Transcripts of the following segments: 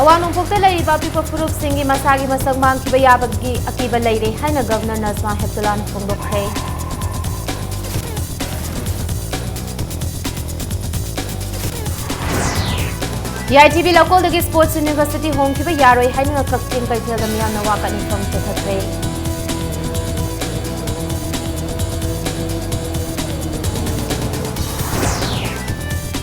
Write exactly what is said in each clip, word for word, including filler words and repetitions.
ꯑꯋꯥꯡ ꯅꯣꯡꯄꯣꯛꯇ ꯂꯩꯔꯤꯕ ꯑꯄꯤꯛꯄ ꯐꯨꯔꯨꯞꯁꯤꯡꯒꯤ ꯃꯁꯥꯒꯤ ꯃꯁꯛ ꯃꯥꯡꯈꯤꯕ ꯌꯥꯕꯒꯤ ꯑꯀꯤꯕ ꯂꯩꯔꯦ ꯍꯥꯏꯅ ꯒꯕꯔꯅꯔ ꯅꯖꯃꯥ ꯍꯦꯞꯇꯨꯂꯥꯅ ꯐꯣꯡꯗꯣꯛꯈ꯭ꯔꯦ꯫ ꯌꯥꯏꯊꯤꯕꯤ ꯂꯧꯀꯣꯜꯗꯒꯤ ꯁ꯭ꯄꯣꯔꯠꯁ ꯌꯨꯅꯤꯚꯔꯁꯤꯇꯤ ꯍꯣꯡꯈꯤꯕ ꯌꯥꯔꯣꯏ ꯍꯥꯏꯅ ꯀꯛꯆꯤꯡ ꯀꯩꯊꯦꯜꯗ ꯃꯤꯌꯥꯝꯅ ꯋꯥꯀꯠ ꯃꯤꯐꯝ ꯆꯠꯊꯈ꯭ꯔꯦ꯫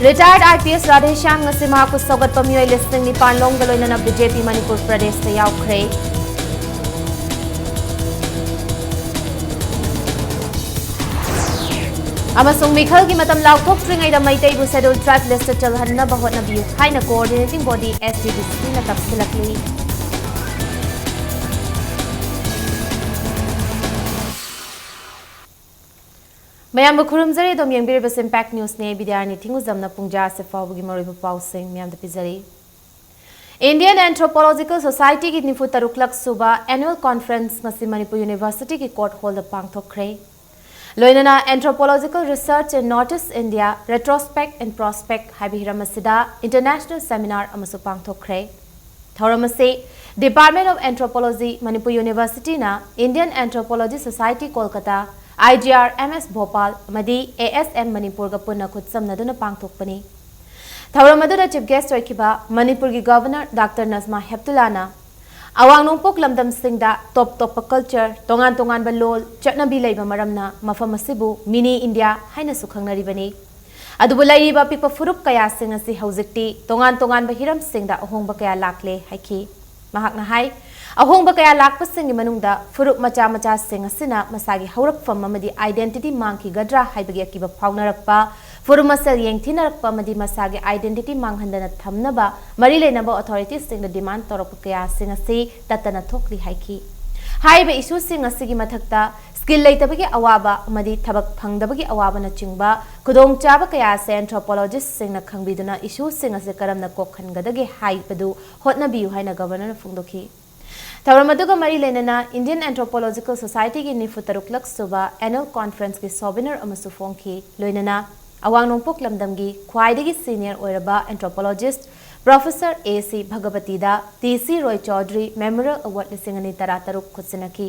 Retired I P S Radheshyam ꯉꯁꯤ ꯃꯍꯥꯛꯄꯨ ꯁꯧꯒꯠꯄ ꯃꯤꯑꯣꯏ ꯂꯤꯁꯤꯡ ꯅꯤꯄꯥꯟ ꯂꯣꯝꯒ ꯂꯣꯏꯅꯅ B J P ꯃꯅꯤꯄꯨꯔ ꯄ꯭ꯔꯗꯦꯁꯇ ꯌꯥꯎꯈ꯭ꯔꯦ꯫ ꯑꯃꯁꯨꯡ ꯃꯤꯈꯜꯒꯤ ꯃꯇꯝ ꯂꯥꯎꯊꯣꯛꯇ꯭ꯔꯤꯉꯩꯗ ꯃꯩꯇꯩꯕꯨ Scheduled Tribe list ꯆꯜꯍꯟꯅꯕ ꯍꯣꯠꯅꯕꯤꯌꯨ ꯍꯥꯏꯅ Coordinating Body S T D C ꯅ ꯇꯛꯁꯤꯜꯂꯛꯂꯤ꯫ ꯃꯌꯥꯝꯕꯨ ꯈꯨꯔꯨꯝꯖꯔꯤ꯫ ꯑꯗꯣꯝ ꯌꯦꯡꯕꯤꯔꯤꯕꯁꯤ Impact News ꯅꯤ꯫ ꯕꯤꯗ꯭ꯌꯥꯔꯥꯅꯤ ꯊꯤꯡꯒꯨꯖꯝꯅ ꯄꯨꯡ ꯖꯥ ꯑꯁꯤ ꯐꯥꯎꯕꯒꯤ ꯃꯔꯨꯑꯣꯏꯕ ꯄꯥꯎꯁꯤꯡ ꯃꯌꯥꯝꯗ ꯄꯤꯖꯔꯤ꯫ Indian Anthropological Society ꯒꯤ ꯅꯤꯐꯨ ꯇꯔꯨꯛꯂꯛ ꯁꯨꯕ Annual Conference ꯉꯁꯤ ꯃꯅꯤꯄꯨꯔ University ꯒꯤ Court Hall ꯗ ꯄꯥꯡꯊꯣꯛꯈ꯭ꯔꯦ꯫ ꯂꯣꯏꯅꯅ Anthropological Research in North East India, Retrospect and Prospect ꯍꯥꯏꯕ ꯍꯤꯔꯝ ꯑꯁꯤꯗ International Seminar ꯑꯃꯁꯨ ꯄꯥꯡꯊꯣꯛꯈ꯭ꯔꯦ꯫ ꯊꯧꯔꯝ ꯑꯁꯤ Department of Anthropology, Manipur University ꯅ Indian Anthropology Society Kolkata, I G R M S Bhopal ꯑꯃꯗꯤ A S M ꯃꯅꯤꯄꯨꯔꯒ ꯄꯨꯟꯅ ꯈꯨꯠꯁꯝꯅꯗꯨꯅ ꯄꯥꯡꯊꯣꯛꯄꯅꯤ꯫ ꯊꯧꯔꯝ ꯑꯗꯨꯗ Chief Guest ꯑꯣꯏꯈꯤꯕ ꯃꯅꯤꯄꯨꯔꯒꯤ Governor Doctor ꯅꯖꯃꯥ ꯍꯦꯞꯇꯨꯂꯥꯅ ꯑꯋꯥꯡ ꯅꯣꯡꯄꯣꯛ ꯂꯝꯗꯝꯁꯤꯡꯗ ꯇꯣꯞ ꯇꯣꯞꯄ culture, ꯇꯣꯉꯥꯟ ꯇꯣꯉꯥꯟꯕ ꯂꯣꯜ, ꯆꯠꯅꯕꯤ ꯂꯩꯕ ꯃꯔꯝꯅ ꯃꯐꯝ ꯑꯁꯤꯕꯨ Mini India ꯍꯥꯏꯅꯁꯨ ꯈꯪꯅꯔꯤꯕꯅꯤ꯫ ꯑꯗꯨꯕꯨ ꯂꯩꯔꯤꯕ ꯑꯄꯤꯛꯄ ꯐꯨꯔꯨꯞ ꯀꯌꯥꯁꯤꯡ ꯑꯁꯤ ꯍꯧꯖꯤꯛꯇꯤ ꯇꯣꯉꯥꯟ ꯇꯣꯉꯥꯟꯕ ꯍꯤꯔꯝꯁꯤꯡꯗ ꯑꯍꯣꯡꯕ ꯀꯌꯥ ꯂꯥꯛꯂꯦ ꯍꯥꯏꯈꯤ꯫ ꯃꯍꯥꯛꯅ ꯍꯥꯏ, ꯑꯍꯣꯡꯕ ꯀꯌꯥ ꯂꯥꯛꯄꯁꯤꯡꯒꯤ ꯃꯅꯨꯡꯗ ꯐꯨꯔꯨꯞ ꯃꯆꯥ ꯃꯆꯥꯁꯤꯡ ꯑꯁꯤꯅ ꯃꯁꯥꯒꯤ ꯍꯧꯔꯛꯐꯝ ꯑꯃꯗꯤ identity ꯃꯥꯡꯈꯤꯒꯗ꯭ꯔꯥ ꯍꯥꯏꯕꯒꯤ ꯑꯀꯤꯕ ꯐꯥꯎꯅꯔꯛꯄ, ꯐꯨꯔꯨꯞ ꯃꯁꯦꯜ ꯌꯦꯡꯊꯤꯅꯔꯛꯄ ꯑꯃꯗꯤ ꯃꯁꯥꯒꯤ identity ꯃꯥꯡꯍꯟꯗꯅ ꯊꯝꯅꯕ ꯃꯔꯤ ꯂꯩꯅꯕ authoritiesꯁꯤꯡꯗ demand ꯇꯧꯔꯛꯄ ꯀꯌꯥꯁꯤꯡ ꯑꯁꯤ ꯇꯠꯇꯅ ꯊꯣꯛꯂꯤ ꯍꯥꯏꯈꯤ꯫ ꯍꯥꯏꯔꯤꯕ issueꯁꯤꯡ ꯑꯁꯤꯒꯤ ꯃꯊꯛꯇ skill ꯂꯩꯇꯕꯒꯤ ꯑꯋꯥꯕ ꯑꯃꯗꯤ ꯊꯕꯛ ꯐꯪꯗꯕꯒꯤ ꯑꯋꯥꯕꯅꯆꯤꯡꯕ ꯈꯨꯗꯣꯡꯆꯥꯕ ꯀꯌꯥ ꯑꯁꯤ anthropologistꯁꯤꯡꯅ ꯈꯪꯕꯤꯗꯨꯅ issueꯁꯤꯡ ꯑꯁꯤ ꯀꯔꯝꯅ ꯀꯣꯛꯍꯟꯒꯗꯒꯦ ꯍꯥꯏꯕꯗꯨ ꯍꯣꯠꯅꯕꯤꯌꯨ ꯍꯥꯏꯅ Governorꯅ ꯐꯣꯡꯗꯣꯛꯈꯤ꯫ ꯊꯧꯔꯝ ꯑꯗꯨꯒ ꯃꯔꯤ ꯂꯩꯅꯅ Indian Anthropological Societyꯒꯤ ꯅꯤꯐꯨ ꯇꯔꯨꯛꯂꯛ ꯁꯨꯕ Annual Conferenceꯀꯤ souvenir ꯑꯃꯁꯨ ꯐꯣꯡꯈꯤ꯫ ꯂꯣꯏꯅꯅ ꯑꯋꯥꯡ ꯅꯣꯡꯄꯣꯛ ꯂꯝꯗꯝꯒꯤ ꯈ꯭ꯋꯥꯏꯗꯒꯤ senior ꯑꯣꯏꯔꯕ anthropologist Professor A C ꯚꯒꯕꯇꯤꯗ T C Roy Chaudhuri Memorial Award ꯂꯤꯁꯤꯡ ꯑꯅꯤ ꯇꯔꯥꯇꯔꯨꯛ ꯈꯨꯠꯁꯤꯟꯅꯈꯤ꯫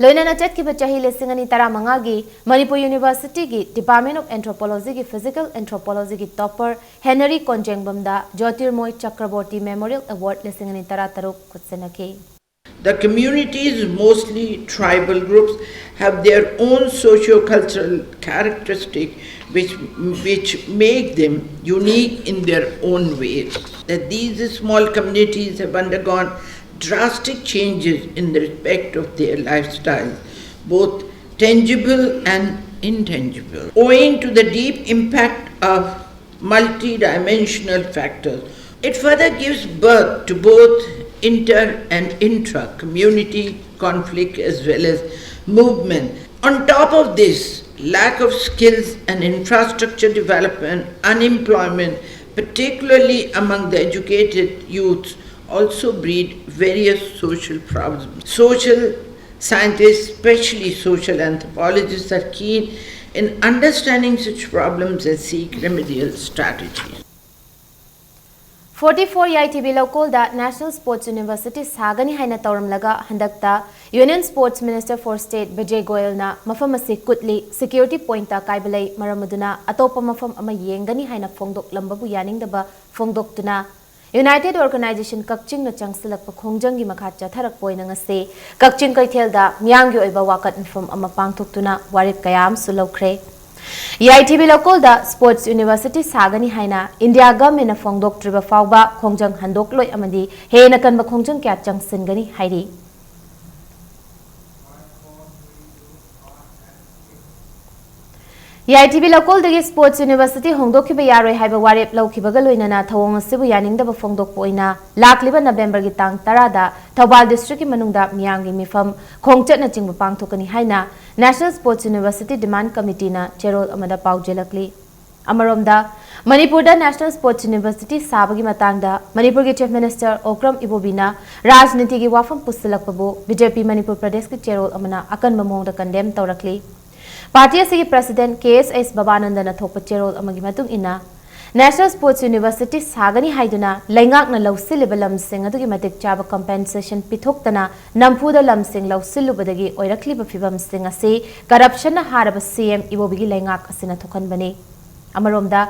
ꯂꯣꯏꯅꯅ ꯆꯠꯈꯤꯕ ꯆꯍꯤ ꯂꯤꯁꯤꯡ ꯑꯅꯤ ꯇꯔꯥꯃꯉꯥꯒꯤ ꯃꯅꯤꯄꯨꯔ ꯌꯨꯅꯤꯚꯔꯁꯤꯇꯤꯒꯤ Department of Anthropologyꯒꯤ Physical Anthropologyꯒꯤ topper ꯍꯦꯅꯔꯤ ꯀꯣꯟꯖꯦꯡꯕꯝꯗ ꯖꯣꯇꯤꯔꯃꯣꯏ ꯆꯀ꯭ꯔꯕꯣꯔꯇꯤ Memorial Award ꯂꯤꯁꯤꯡ ꯑꯅꯤ ꯇꯔꯥꯇꯔꯨꯛ ꯈꯨꯠꯁꯤꯟꯅꯈꯤ꯫ The communities, mostly tribal groups, have their own socio-cultural characteristic which, which make them unique in their own ways. That these small communities have undergone drastic changes in the respect of their lifestyles, both tangible and intangible, owing to the deep impact of multidimensional factors. It further gives birth to both inter and intra community conflict as well as movement. On top of this, lack of skills and infrastructure development, unemployment, particularly among the educated youths, also breed various social problems. Social scientists, especially social anthropologists, are keen in understanding such problems and seek remedial strategies. forty four ꯌꯥꯏꯊꯤꯕꯤ ꯂꯧꯀꯣꯜꯗ National Sports University ꯁꯥꯒꯅꯤ ꯍꯥꯏꯅ ꯇꯧꯔꯝꯂꯒ ꯍꯟꯗꯛꯇ Union Sports Minister for State Bijay ꯒꯣꯌꯜꯅ ꯃꯐꯝ ꯑꯁꯤ ꯀꯨꯠꯂꯤ, security pointꯇ ꯑꯀꯥꯏꯕ ꯂꯩ, ꯃꯔꯝ ꯑꯗꯨꯅ ꯑꯇꯣꯞꯄ ꯃꯐꯝ ꯑꯃ ꯌꯦꯡꯒꯅꯤ ꯍꯥꯏꯅ ꯐꯣꯡꯗꯣꯛꯂꯝꯕꯕꯨ ꯌꯥꯅꯤꯡꯗꯕ ꯐꯣꯡꯗꯣꯛꯇꯨꯅ United Organisation ꯀꯛꯆꯤꯡꯅ ꯆꯪꯁꯤꯜꯂꯛꯄ ꯈꯣꯡꯖꯪꯒꯤ ꯃꯈꯥ ꯆꯠꯊꯔꯛꯄ ꯑꯣꯏꯅ ꯉꯁꯤ ꯀꯛꯆꯤꯡ ꯀꯩꯊꯦꯜꯗ ꯃꯤꯌꯥꯝꯒꯤ ꯑꯣꯏꯕ ꯋꯥꯀꯠ ꯃꯤꯐꯝ ꯑꯃ ꯄꯥꯡꯊꯣꯛꯇꯨꯅ ꯋꯥꯔꯦꯞ ꯀꯌꯥ ꯑꯃꯁꯨ ꯂꯧꯈ꯭ꯔꯦ꯫ ꯌꯥꯏꯊꯤꯕꯤ ꯂꯧꯀꯣꯜꯗ Sports University ꯁꯥꯒꯅꯤ ꯍꯥꯏꯅ India Governmentꯅ ꯐꯣꯡꯗꯣꯛꯇ꯭ꯔꯤꯕ ꯐꯥꯎꯕ ꯈꯣꯡꯖꯪ ꯍꯟꯗꯣꯛꯂꯣꯏ ꯑꯃꯗꯤ ꯍꯦꯟꯅ ꯀꯟꯕ ꯈꯣꯡꯖꯪ ꯀꯌꯥ ꯆꯪꯁꯤꯟꯒꯅꯤ ꯍꯥꯏꯔꯤ꯫ ꯌꯥꯏꯊꯤꯕꯤ ꯂꯧꯀꯣꯜꯗꯒꯤ Sports University ꯍꯣꯡꯗꯣꯛꯈꯤꯕ ꯌꯥꯔꯣꯏ ꯍꯥꯏꯕ ꯋꯥꯔꯦꯞ ꯂꯧꯈꯤꯕꯒ ꯂꯣꯏꯅꯅ ꯊꯧꯑꯣꯡ ꯑꯁꯤꯕꯨ ꯌꯥꯅꯤꯡꯗꯕ ꯐꯣꯡꯗꯣꯛꯄ ꯑꯣꯏꯅ ꯂꯥꯛꯂꯤꯕ Novemberꯒꯤ ꯇꯥꯡ ꯇꯔꯥꯗ ꯊꯧꯕꯥꯜ districtꯀꯤ ꯃꯅꯨꯡꯗ ꯃꯤꯌꯥꯝꯒꯤ ꯃꯤꯐꯝ ꯈꯣꯡꯆꯠꯅꯆꯤꯡꯕ ꯄꯥꯡꯊꯣꯛꯀꯅꯤ ꯍꯥꯏꯅ National Sports University Demand Committeeꯅ ꯆꯦꯔꯣꯜ ꯑꯃꯗ ꯄꯥꯎꯖꯦꯜꯂꯛꯂꯤ꯫ ꯑꯃꯔꯣꯝꯗ, ꯃꯅꯤꯄꯨꯔꯗ National Sports University ꯁꯥꯕꯒꯤ ꯃꯇꯥꯡꯗ ꯃꯅꯤꯄꯨꯔꯒꯤ Chief Minister ꯑꯣꯀ꯭ꯔꯝ ꯏꯕꯣꯕꯤꯅ ꯔꯥꯖꯅꯤꯇꯤꯒꯤ ꯋꯥꯐꯝ ꯄꯨꯁꯤꯜꯂꯛꯄꯕꯨ ꯕꯤ ꯖꯦ ꯄꯤ ꯃꯅꯤꯄꯨꯔ ꯄ꯭ꯔꯗꯦꯁꯀꯤ ꯆꯦꯔꯣꯜ ꯑꯃꯅ ꯑꯀꯟꯕ ꯃꯑꯣꯡꯗ condemn ꯇꯧꯔꯛꯂꯤ꯫ ꯄꯥꯔꯇꯤ ꯑꯁꯤꯒꯤ President ꯀꯦ ꯑꯦꯁ ꯑꯩꯁ ꯕꯕꯥꯅꯟꯗꯅ ꯊꯣꯛꯄ ꯆꯦꯔꯣꯜ ꯑꯃꯒꯤ ꯃꯇꯨꯡ ꯏꯟꯅ, National Sports University ꯁꯥꯒꯅꯤ ꯍꯥꯏꯗꯨꯅ ꯂꯩꯉꯥꯛꯅ ꯂꯧꯁꯤꯜꯂꯤꯕ ꯂꯝꯁꯤꯡ ꯑꯗꯨꯒꯤ ꯃꯇꯤꯛ ꯆꯥꯕ compensation ꯄꯤꯊꯣꯛꯇꯅ ꯅꯝꯐꯨꯗ ꯂꯝꯁꯤꯡ ꯂꯧꯁꯤꯜꯂꯨꯕꯗꯒꯤ ꯑꯣꯏꯔꯛꯂꯤꯕ ꯐꯤꯕꯝꯁꯤꯡ ꯑꯁꯤ corruptionꯅ ꯍꯥꯔꯕ C M ꯏꯕꯣꯕꯤꯒꯤ ꯂꯩꯉꯥꯛ ꯑꯁꯤꯅ ꯊꯣꯛꯍꯟꯕꯅꯤ꯫ ꯑꯃꯔꯣꯝꯗ,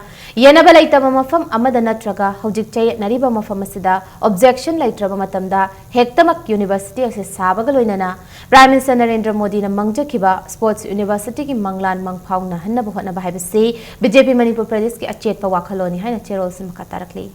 ꯌꯦꯟꯅꯕ ꯂꯩꯇꯕ ꯃꯐꯝ ꯑꯃꯗ ꯅꯠꯇ꯭ꯔꯒ ꯍꯧꯖꯤꯛ ꯆꯌꯦꯠꯅꯔꯤꯕ ꯃꯐꯝ ꯑꯁꯤꯗ objection ꯂꯩꯇ꯭ꯔꯕ ꯃꯇꯝꯗ ꯍꯦꯛꯇꯃꯛ university ꯑꯁꯤ ꯁꯥꯕꯒ ꯂꯣꯏꯅꯅ Prime Minister ꯅꯔꯦꯟꯗ꯭ꯔ ꯃꯣꯗꯤꯅ ꯃꯪꯖꯈꯤꯕ Sports Universityꯒꯤ ꯃꯪꯂꯥꯟ ꯃꯪꯐꯥꯎꯅꯍꯟꯅꯕ ꯍꯣꯠꯅꯕ ꯍꯥꯏꯕꯁꯤ B J P ꯃꯅꯤꯄꯨꯔ ꯄ꯭ꯔꯗꯦꯁꯀꯤ ꯑꯆꯦꯠꯄ ꯋꯥꯈꯜꯂꯣꯟꯅꯤ ꯍꯥꯏꯅ ꯆꯦꯔꯣꯜꯁꯤ ꯃꯈꯥ ꯇꯥꯔꯛꯂꯤ꯫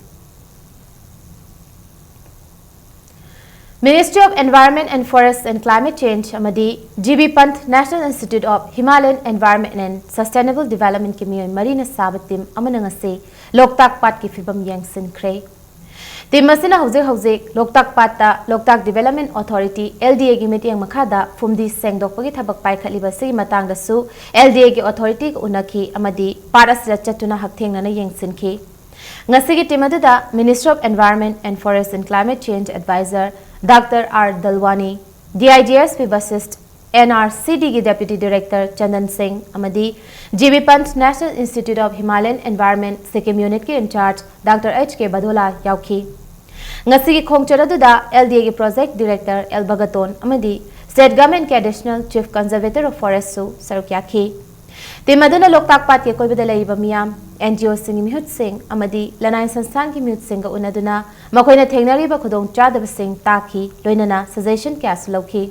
Ministry of Environment and Forest and Climate Change ꯑꯃꯗꯤ G B Pant National Institute of Himalayan Environment and Sustainable Developmentꯀꯤ ꯃꯤꯑꯣꯏ ꯃꯔꯤꯅ ꯁꯥꯕ team ꯑꯃꯅ ꯉꯁꯤ ꯂꯣꯛꯇꯥꯛ ꯄꯥꯠꯀꯤ ꯐꯤꯕꯝ ꯌꯦꯡꯁꯤꯟꯈ꯭ꯔꯦ꯫ Team ꯑꯁꯤꯅ ꯍꯧꯖꯤꯛ ꯍꯧꯖꯤꯛ ꯂꯣꯛꯇꯥꯛ ꯄꯥꯠꯇ Loktak Development Authority, L D Aꯒꯤ ꯃꯤꯠꯌꯦꯡ ꯃꯈꯥꯗ ꯐꯨꯝꯗꯤ ꯁꯦꯡꯗꯣꯛꯄꯒꯤ ꯊꯕꯛ ꯄꯥꯏꯈꯠꯂꯤꯕ ꯑꯁꯤꯒꯤ ꯃꯇꯥꯡꯗꯁꯨ L D Aꯒꯤ authorityꯒ ꯎꯅꯈꯤ ꯑꯃꯗꯤ ꯄꯥꯠ ꯑꯁꯤꯗ ꯆꯠꯇꯨꯅ ꯍꯛꯊꯦꯡꯅꯅ ꯌꯦꯡꯁꯤꯟꯈꯤ꯫ ꯉꯁꯤꯒꯤ team ꯑꯗꯨꯗ Ministry of Environment and Forest and Climate Change Advisor Doctor R Dalwani, D I G S P Vasist, N R C Dꯒꯤ Deputy Director Chandan Singh ꯑꯃꯗꯤ G B Pant National Institute of Himalayan Environment Sikkim Unitꯀꯤ in-charge Doctor H K Badola ꯌꯥꯎꯈꯤ꯫ ꯉꯁꯤꯒꯤ ꯈꯣꯡꯆꯠ ꯑꯗꯨꯗ L D Aꯒꯤ Project Director L Bhagaton ꯑꯃꯗꯤ State Governmentꯀꯤ Additional Chief Conservator of Forestꯁꯨ ꯁꯔꯨꯛ ꯌꯥꯈꯤ꯫ Team ꯑꯗꯨꯅ ꯂꯣꯛꯇꯥꯛ ꯄꯥꯠꯀꯤ ꯑꯀꯣꯏꯕꯗ ꯂꯩꯔꯤꯕ ꯃꯤꯌꯥꯝ, N G Oꯁꯤꯡꯒꯤ ꯃꯤꯍꯨꯠꯁꯤꯡ ꯑꯃꯗꯤ ꯂꯅꯥꯏ ꯁꯪꯁꯊꯥꯟꯒꯤ ꯃꯤꯍꯨꯠꯁꯤꯡꯒ ꯎꯅꯗꯨꯅ ꯃꯈꯣꯏꯅ ꯊꯦꯡꯅꯔꯤꯕ ꯈꯨꯗꯣꯡꯆꯥꯗꯕꯁꯤꯡ ꯇꯥꯈꯤ, ꯂꯣꯏꯅꯅ suggestion ꯀꯌꯥꯁꯨ ꯂꯧꯈꯤ꯫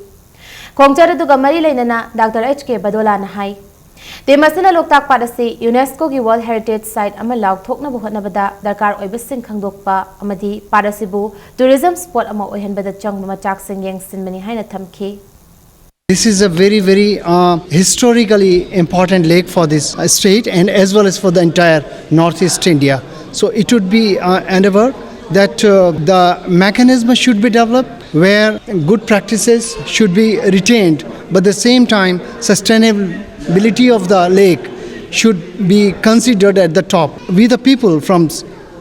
ꯈꯣꯡꯆꯠ ꯑꯗꯨꯒ ꯃꯔꯤ ꯂꯩꯅꯅ Doctor H K Badolaꯅ ꯍꯥꯏ, team ꯑꯁꯤꯅ ꯂꯣꯛꯇꯥꯛ ꯄꯥꯠ ꯑꯁꯤ UNESCOꯒꯤ World Heritage Site ꯑꯃ ꯂꯥꯎꯊꯣꯛꯅꯕ ꯍꯣꯠꯅꯕꯗ ꯗꯔꯀꯥꯔ ꯑꯣꯏꯕꯁꯤꯡ ꯈꯪꯗꯣꯛꯄ ꯑꯃꯗꯤ ꯄꯥꯠ ꯑꯁꯤꯕꯨ tourism spot ꯑꯃ ꯑꯣꯏꯍꯟꯕꯗ ꯆꯪꯕ ꯃꯆꯥꯛꯁꯤꯡ ꯌꯦꯡꯁꯤꯟꯕꯅꯤ ꯍꯥꯏꯅ ꯊꯝꯈꯤ꯫ This is a very, very uh, historically important lake for this uh, state and as well as for the entire Northeast India. So it would be uh, endeavor that uh, the mechanism should be developed where good practices should be retained, but at the same time, sustainability of the lake should be considered at the top. We, the people from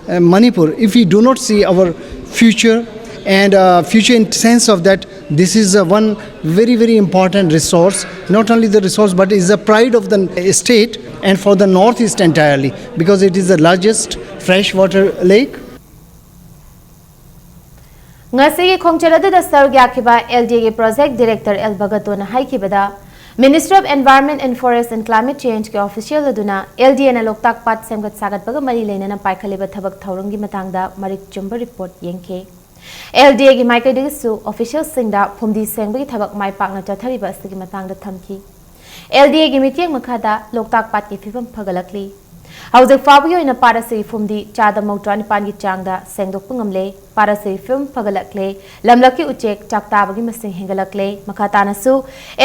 uh, Manipur, if we do not see our future and uh, future in sense of that, this is uh, one very, very important resource, not only the resource, but is the pride of the state. And for the Northeast entirely, because it is the largest freshwater lake. ꯉꯁꯤꯒꯤ ꯈꯣꯡꯆꯠ ꯑꯗꯨꯗ ꯁꯔꯨꯛ ꯌꯥꯈꯤꯕ ꯑꯦꯜꯗꯤꯑꯦꯒꯤ project director L ꯚꯒꯇꯣꯅ ꯍꯥꯏꯈꯤꯕꯗ, Ministry of Environment and Forest and Climate Changeꯒꯤ official ꯑꯗꯨꯅ ꯑꯦꯜꯗꯤꯑꯦꯅ ꯂꯣꯛꯇꯥꯛ ꯄꯥꯠ ꯁꯦꯝꯒꯠ ꯁꯥꯒꯠꯄꯒ ꯃꯔꯤ ꯂꯩꯅꯅ ꯄꯥꯏꯈꯠꯂꯤꯕ ꯊꯕꯛ ꯊꯧꯔꯝꯒꯤ ꯃꯇꯥꯡꯗ ꯃꯔꯤꯛ ꯆꯨꯝꯕ ꯔꯤꯄꯣꯔꯠ ꯌꯦꯡꯈꯤ꯫ ꯑꯦꯜꯗꯤꯑꯦꯒꯤ ꯃꯥꯏꯀꯩꯗꯒꯤꯁꯨ ꯑꯣꯐꯤꯁꯤꯌꯦꯜꯁꯤꯡꯗ ꯐꯨꯝꯗꯤ ꯁꯦꯡꯕꯒꯤ ꯊꯕꯛ ꯃꯥꯏ ꯄꯥꯛꯅ ꯆꯠꯊꯔꯤꯕ ꯑꯁꯤꯒꯤ ꯃꯇꯥꯡꯗ ꯊꯝꯈꯤ꯫ ꯑꯦꯜꯗꯤꯑꯦꯒꯤ ꯃꯤꯠꯌꯦꯡ ꯃꯈꯥꯗ ꯂꯣꯛꯇꯥꯛ ꯄꯥꯠꯀꯤ ꯐꯤꯕꯝ ꯐꯒꯠꯂꯛꯂꯤ꯫ ꯍꯧꯖꯤꯛ ꯐꯥꯎꯕꯒꯤ ꯑꯣꯏꯅ ꯄꯥꯠ ꯑꯁꯤꯒꯤ ꯐꯨꯝꯗꯤ ꯆꯥꯗ ꯃꯧꯗ꯭ꯔꯥ ꯅꯤꯄꯥꯟꯒꯤ ꯆꯥꯡꯗ ꯁꯦꯡꯗꯣꯛꯄ ꯉꯝꯂꯦ꯫ ꯄꯥꯠ ꯑꯁꯤꯒꯤ ꯐꯤꯕꯝ ꯐꯒꯠꯂꯛꯂꯦ꯫ ꯂꯝꯂꯛꯀꯤ ꯎꯆꯦꯛ ꯆꯥꯛꯇꯥꯕꯒꯤ ꯃꯁꯤꯡ ꯍꯦꯟꯒꯠꯂꯛꯂꯦ꯫ ꯃꯈꯥ ꯇꯥꯅꯁꯨ